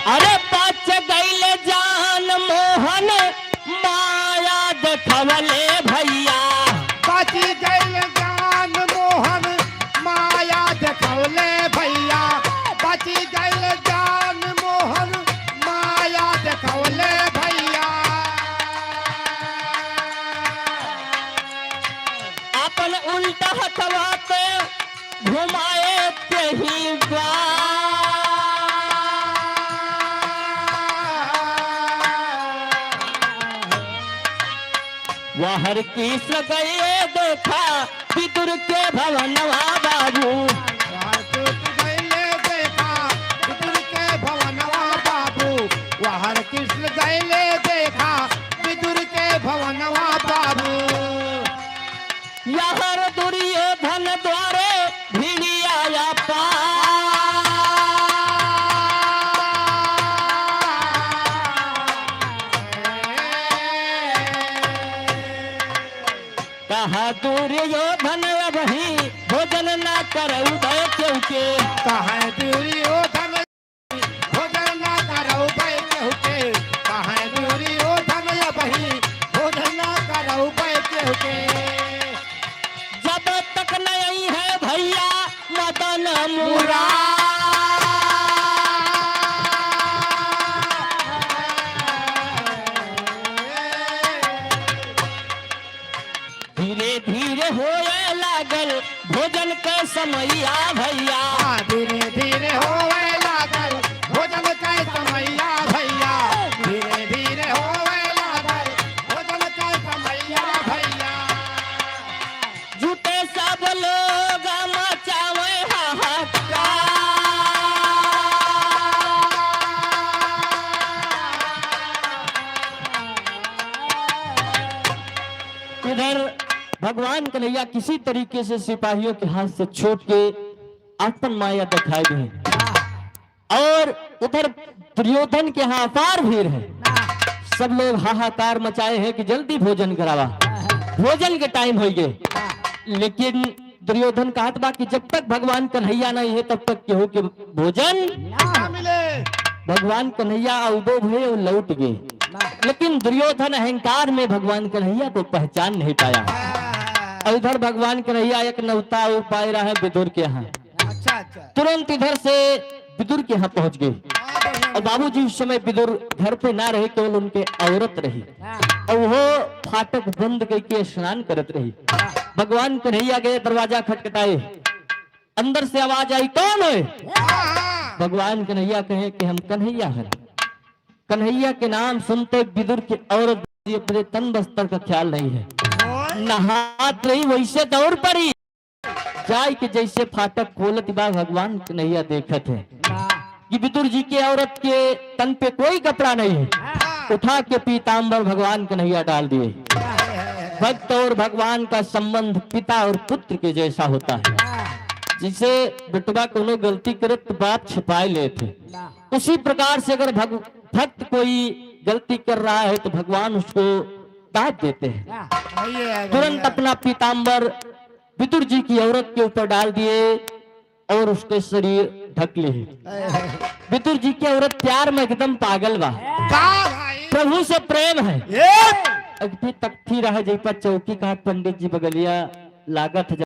अरे बच गइल जान मोहन माया देखवले भइया। बच गइल जान मोहन माया देखवले भइया। बच गइल जान मोहन माया देखवले भइया। अपन उल्टा हथवा पे घुमाए के ही बा। वहर कृष्ण गए देखा विदुर के भवनवा बाबू। वहर कृष्ण गए देखा विदुर के भवनवा बाबू। वहर कृष्ण गए देखा विदुर के भवनवा बाबू। यहर दुर्योधन द्वारे भिड़िया पा। कहा दुर्योधन अबही भोजन ना करउबे केहू के। कहा दुर्योधन भोजन ना करउबे केहू के, कहा दुर्योधन अबही भोजन ना करउबे केहू के। जब तक नहीं है भइया मदन मुरारी। धीरे धीरे होए लागल भोजन के समैया भइया। हाँ, धीरे धीरे होए लागल भोजन के समैया भइया। धीरे धीरे होए लागल भोजन के समैया भइया। जुटे सब लोग मचावे हाहाकार। इधर भगवान कन्हैया किसी तरीके से सिपाहियों के हाथ से छूट के आपन माया दिखाई दी और उधर दुर्योधन के यहाँ अपार भीड़ है। सब लोग हाहाकार मचाए हैं कि जल्दी भोजन करावा, भोजन के टाइम होइ गए। लेकिन दुर्योधन कहत बा कि जब तक भगवान कन्हैया नहीं है तब तक केहू के भोजन ना मिले। भगवान कन्हैया अउबो भए और लौट गए। लेकिन दुर्योधन अहंकार में भगवान कन्हैया को पहचान नहीं पाया। और इधर भगवान कन्हैया एक नौता और पाए रहा है विदुर के यहाँ। अच्छा, अच्छा। तुरंत इधर से विदुर के यहाँ पहुँच गए। हाँ, बढ़िया। और बाबूजी उस समय विदुर घर पे ना रहे, केवल उनके औरत रही। हाँ। और वो फाटक बंद करके स्नान करत रही। हाँ। भगवान कन्हैया गए, दरवाजा खटखटाए, अंदर से आवाज आई, "कौन है?" हाँ। भगवान कन्हैया कहे कि हम कन्हैया हैं। कन्हैया के नाम सुनते विदुर की औरत अपने तन बस्तर का ख्याल नहीं है, ओए। नहात रही वैसे दौड़ पड़ी। जाय के जैसे फाटक खोलत बा, भगवान कन्हैया देखत है वाह। कि विदुर जी के औरत के तन पे कोई कपड़ा नहीं है। हाँ। उठा के पीताम्बर भगवान कन्हैया डाल दिए। भक्त और भगवान का संबंध पिता और पुत्र के जैसा होता है। हाँ। जैसे बेटवा कोनो गलती करे तो बाप छिपाए लेत है। वाह। उसी प्रकार से अगर भग-, भक्त कोई गलती कर रहा है तो भगवान उसको डांट देते हैं। वाह। वही है, तुरंत वही है। अपना पीताम्बर विदुर जी की औरत के ऊपर डाल दिए और उसके शरीर ढक लिए। विदुर जी की औरत प्यार में एकदम पागल बा। का भाई? प्रभु से प्रेम है। ये? अगती तख्ती रहे जै पर चौकी कहा पंडित जी बगलिया लागत है,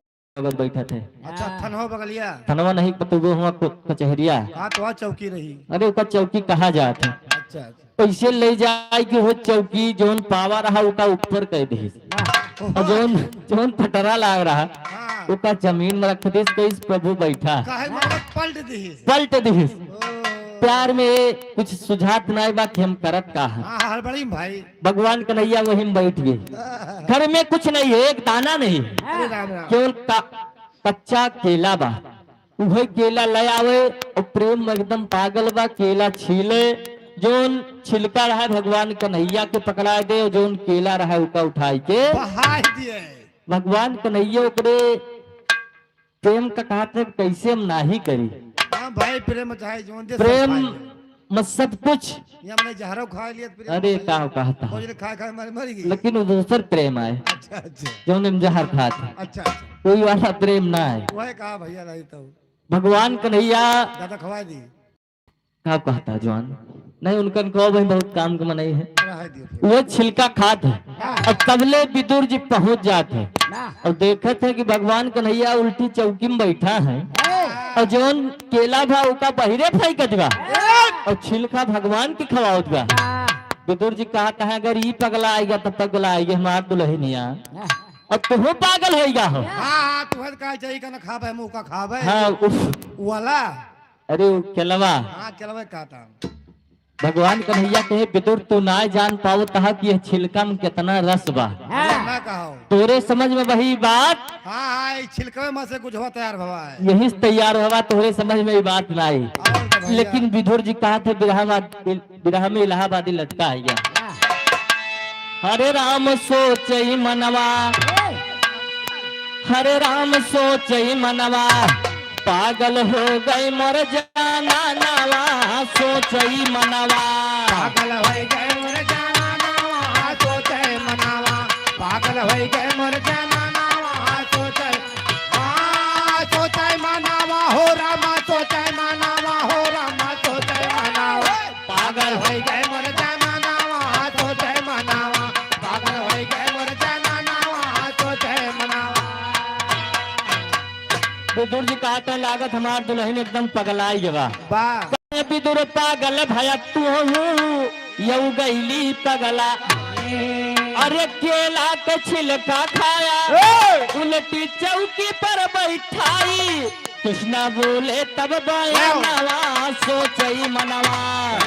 बगल बैठत है। अच्छा, थनवा बगलिया। थनवा नहीं, कतुबो हुआ को-, कचहरिया। हाँ, तो वहाँ चौकी रही। अरे, ओकर चौकी कहा जात है। अच्छा, अच्छा। कैसे ले जाए कि हो चौकी, जौन पावा रहा, ओका ऊपर कह दिहिस। हाँ। और जौन, जौन पटरा लाग रहा, हाँ। ओका जमीन में रख दिहिस, कहिस, "प्रभु बैठा।" काहे मतलब पलट दिहिस? पलट दिहिस। ओ। प्यार में कुछ सुझात नाय बा कि हम करत का है। हाँ, हड़बड़ी में भाई। भगवान कन्हैया वही में बैठ गए। हाँ। घर में कुछ नहीं है, एक दाना नहीं। अरे राम राम। केवल का, कच्चा केला बा। उहे केला ले आवे और प्रेम में एकदम पागल बा, केला छीले, जौन छिलका रहे भगवान कन्हैया के पकड़ाए दे और जौन केला रहे ओका उठाई के बहाई दिए। भगवान कन्हैया ओकरे प्रेम का कहत है, कैसे हम नाही करी। हाँ भाई, प्रेम चाहे जौन दे, सब प्रेम खाए। में सब कुछ। ये हमने जहरो खा लिया तो प्रेम अरे, खाए। का कहता? भोजन खा खा मर, मर गई। लेकिन वो दूसर प्रेम आए, अच्छा, अच्छा। जौन हम जहर खात है। अच्छा, अच्छा। कोई वाला प्रेम ना है। वह कहा भैया, नहीं तो। भगवान कन्हैया दादा खवाए दी। का कहता जवान? नहीं, उनकन को भाई बहुत काम के मनई है। रहे दियो फिर। वो छिलका खात है। हाँ। और तबले विदुर जी पहुंच जात है। ना। और देखत है कि भगवान कन्हैया उल्टी चौकी में बैठा है। हाँ। और जौन केला बा ओका बहिरे फेंकत बा। हाँ। और छिलका भगवान के खवावत बा। हाँ। विदुर जी कहत है, "अगर ई पगला आएगा तो पगला आएगी हमार दुल्हनिया।" हाँ। और तुहू पागल होइगा हो। हाँ, हाँ, तुहर का चाहिए का ना खाबे, मुंह का खाबे। हाँ, उफ। वाला। अरे, वो केलवा। हाँ, केलवा कहता। भगवान कन्हैया कहे, "विदुर, तू ना जान पावत ह कि यह छिलका में कितना रस बा।" हाँ। ना कहो। तोरे समझ में वही बात। हाँ, हाँ, ये छिलकवे में से कुछ हुआ तैयार भवा है। यही से तैयार हुआ, तोरे समझ में ये बात ना आई। और तो भैया। लेकिन विदुर जी कहत है, बिरहा में, बिरहा में इलाहाबादी लटका है या। हरे राम सोचई मनवा, हरे राम सोचई मनवा, पागल हो गए मोर जाना नवा, सोचई मनवा। पागल होई गए मोर जाना नवा, सोचई मनवा। पागल होई गए मोर जाना नवा, सोचई, आ, सोचई मनवा हो रामा, सोचई मनवा हो रामा, सोचई मनवा। पागल होई गए मोर जाना नवा, सोचई मनवा। पागल होई गए मोर जाना नवा, सोचई मनवा। विदुर जी कहत है, लागत हमार दुल्हन एकदम पगलाई गवा। वाह। विदुर पागल भया तू हूँ, यऊ गईली पगला। अरे केला के छिलका खाया, ए! उलटी चौकी पर बैठाई। कृष्णा बोले तब बयानवा, सोचई मनवा।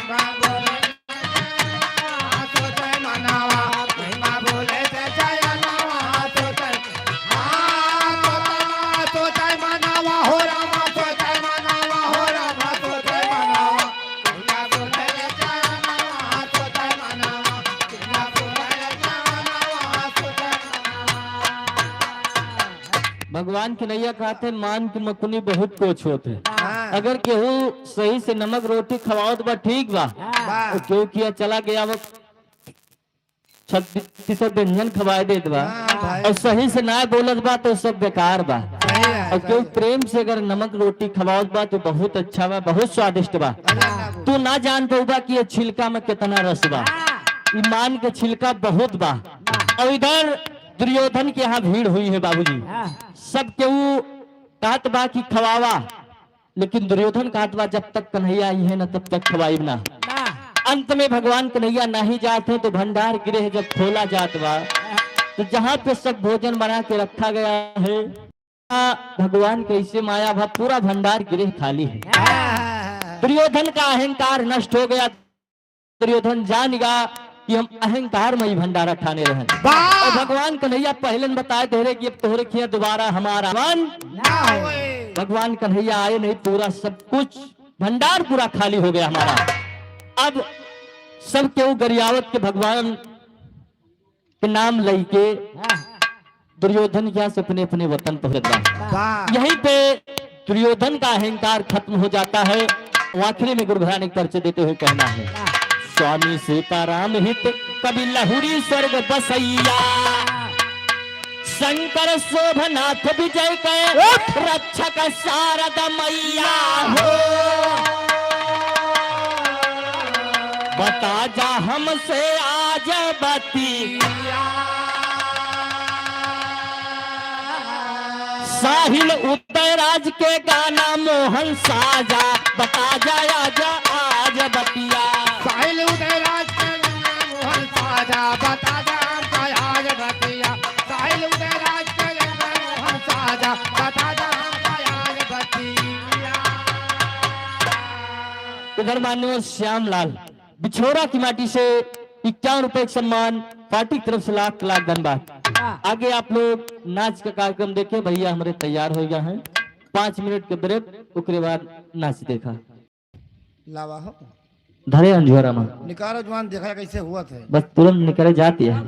भगवान कन्हैया कहत है, मान के मकुनी बहुत कोछ होत है। हाँ। अगर केहू सही से नमक रोटी खवावत बा, ठीक बा। हाँ। और केहू किया चला गया, वो छत्तीस व्यंजन खवाए देत बा। हाँ, भाई। और सही से ना बोलत बा, तो सब बेकार बा। सही है, और केहू सही। प्रेम से अगर नमक रोटी खवावत बा, तो बहुत अच्छा बा, बहुत स्वादिष्ट बा। अरे ना बोल। तू ना जान पउबा कि ये छिलका में कितना रस बा। हाँ। ईमान के छिलका बहुत बा। हाँ। और इधर दुर्योधन के यहाँ भीड़ हुई है बाबूजी। हाँ। सब केहू कहत बा कि खवावा, लेकिन दुर्योधन कहत बा, "जब तक कन्हैया आई है ना, तब तक खवाइब ना।" ना। अंत में भगवान कन्हैया नाही जात है, तो भंडार गृह जब खोला जात बा, तो जहाँ पे सब भोजन बना के रखा गया है, भगवान कैसे माया भा पूरा भंडार गृह खाली है। हाँ। दुर्योधन का अहंकार नष्ट हो गया। दुर्योधन जान गा कि हम अहंकार में ही भंडारा ठाने रहन। वाह! और भगवान कन्हैया पहले न बताए तोहरे कि अब तोहरे खिया दोबारा हमारा मन ना होए। भगवान कन्हैया आए नहीं, पूरा सब कुछ भंडार पूरा खाली हो गया हमारा। अब सब केहू गरियावत के भगवान के नाम लइके हाँ। दुर्योधन के यहाँ से अपने, अपने वतन पहुंचत बा। वाह। यहीं पे दुर्योधन का अहंकार खत्म हो जाता है। और आखिरी में गुरु घराने को परिचय देते हुए कहना है, वाह। स्वामी सीताराम हित कवि लहुरी स्वर्ग बसैया, शंकर शोभनाथ विजय के उठ। रक्षक शारद मैया हो। बता जा हमसे आज बतिया। साहिल उदयराज के गाना मोहन साजा, बता जा आजा आज बतिया। उदयराज के मोहन साजा बता दे हमका आज बतिया। साहिल उदयराज के मोहन साजा बता दे हमका आज बतिया। उधर माननीय श्यामलाल बिछोरा की माटी से इक्यावन रुपए का सम्मान, पार्टी की तरफ से लाख लाख धन्यवाद। वाह। आगे आप लोग नाच का कार्यक्रम देखे, भैया हमारे तैयार हो गया है, पाँच मिनट के ब्रेक, ओकरे बाद नाच देखा। लावा हो। धरे अंजोरा में। निकारो जवान, देखा कैसे हुआ थे। बस तुरंत निकले जाती है।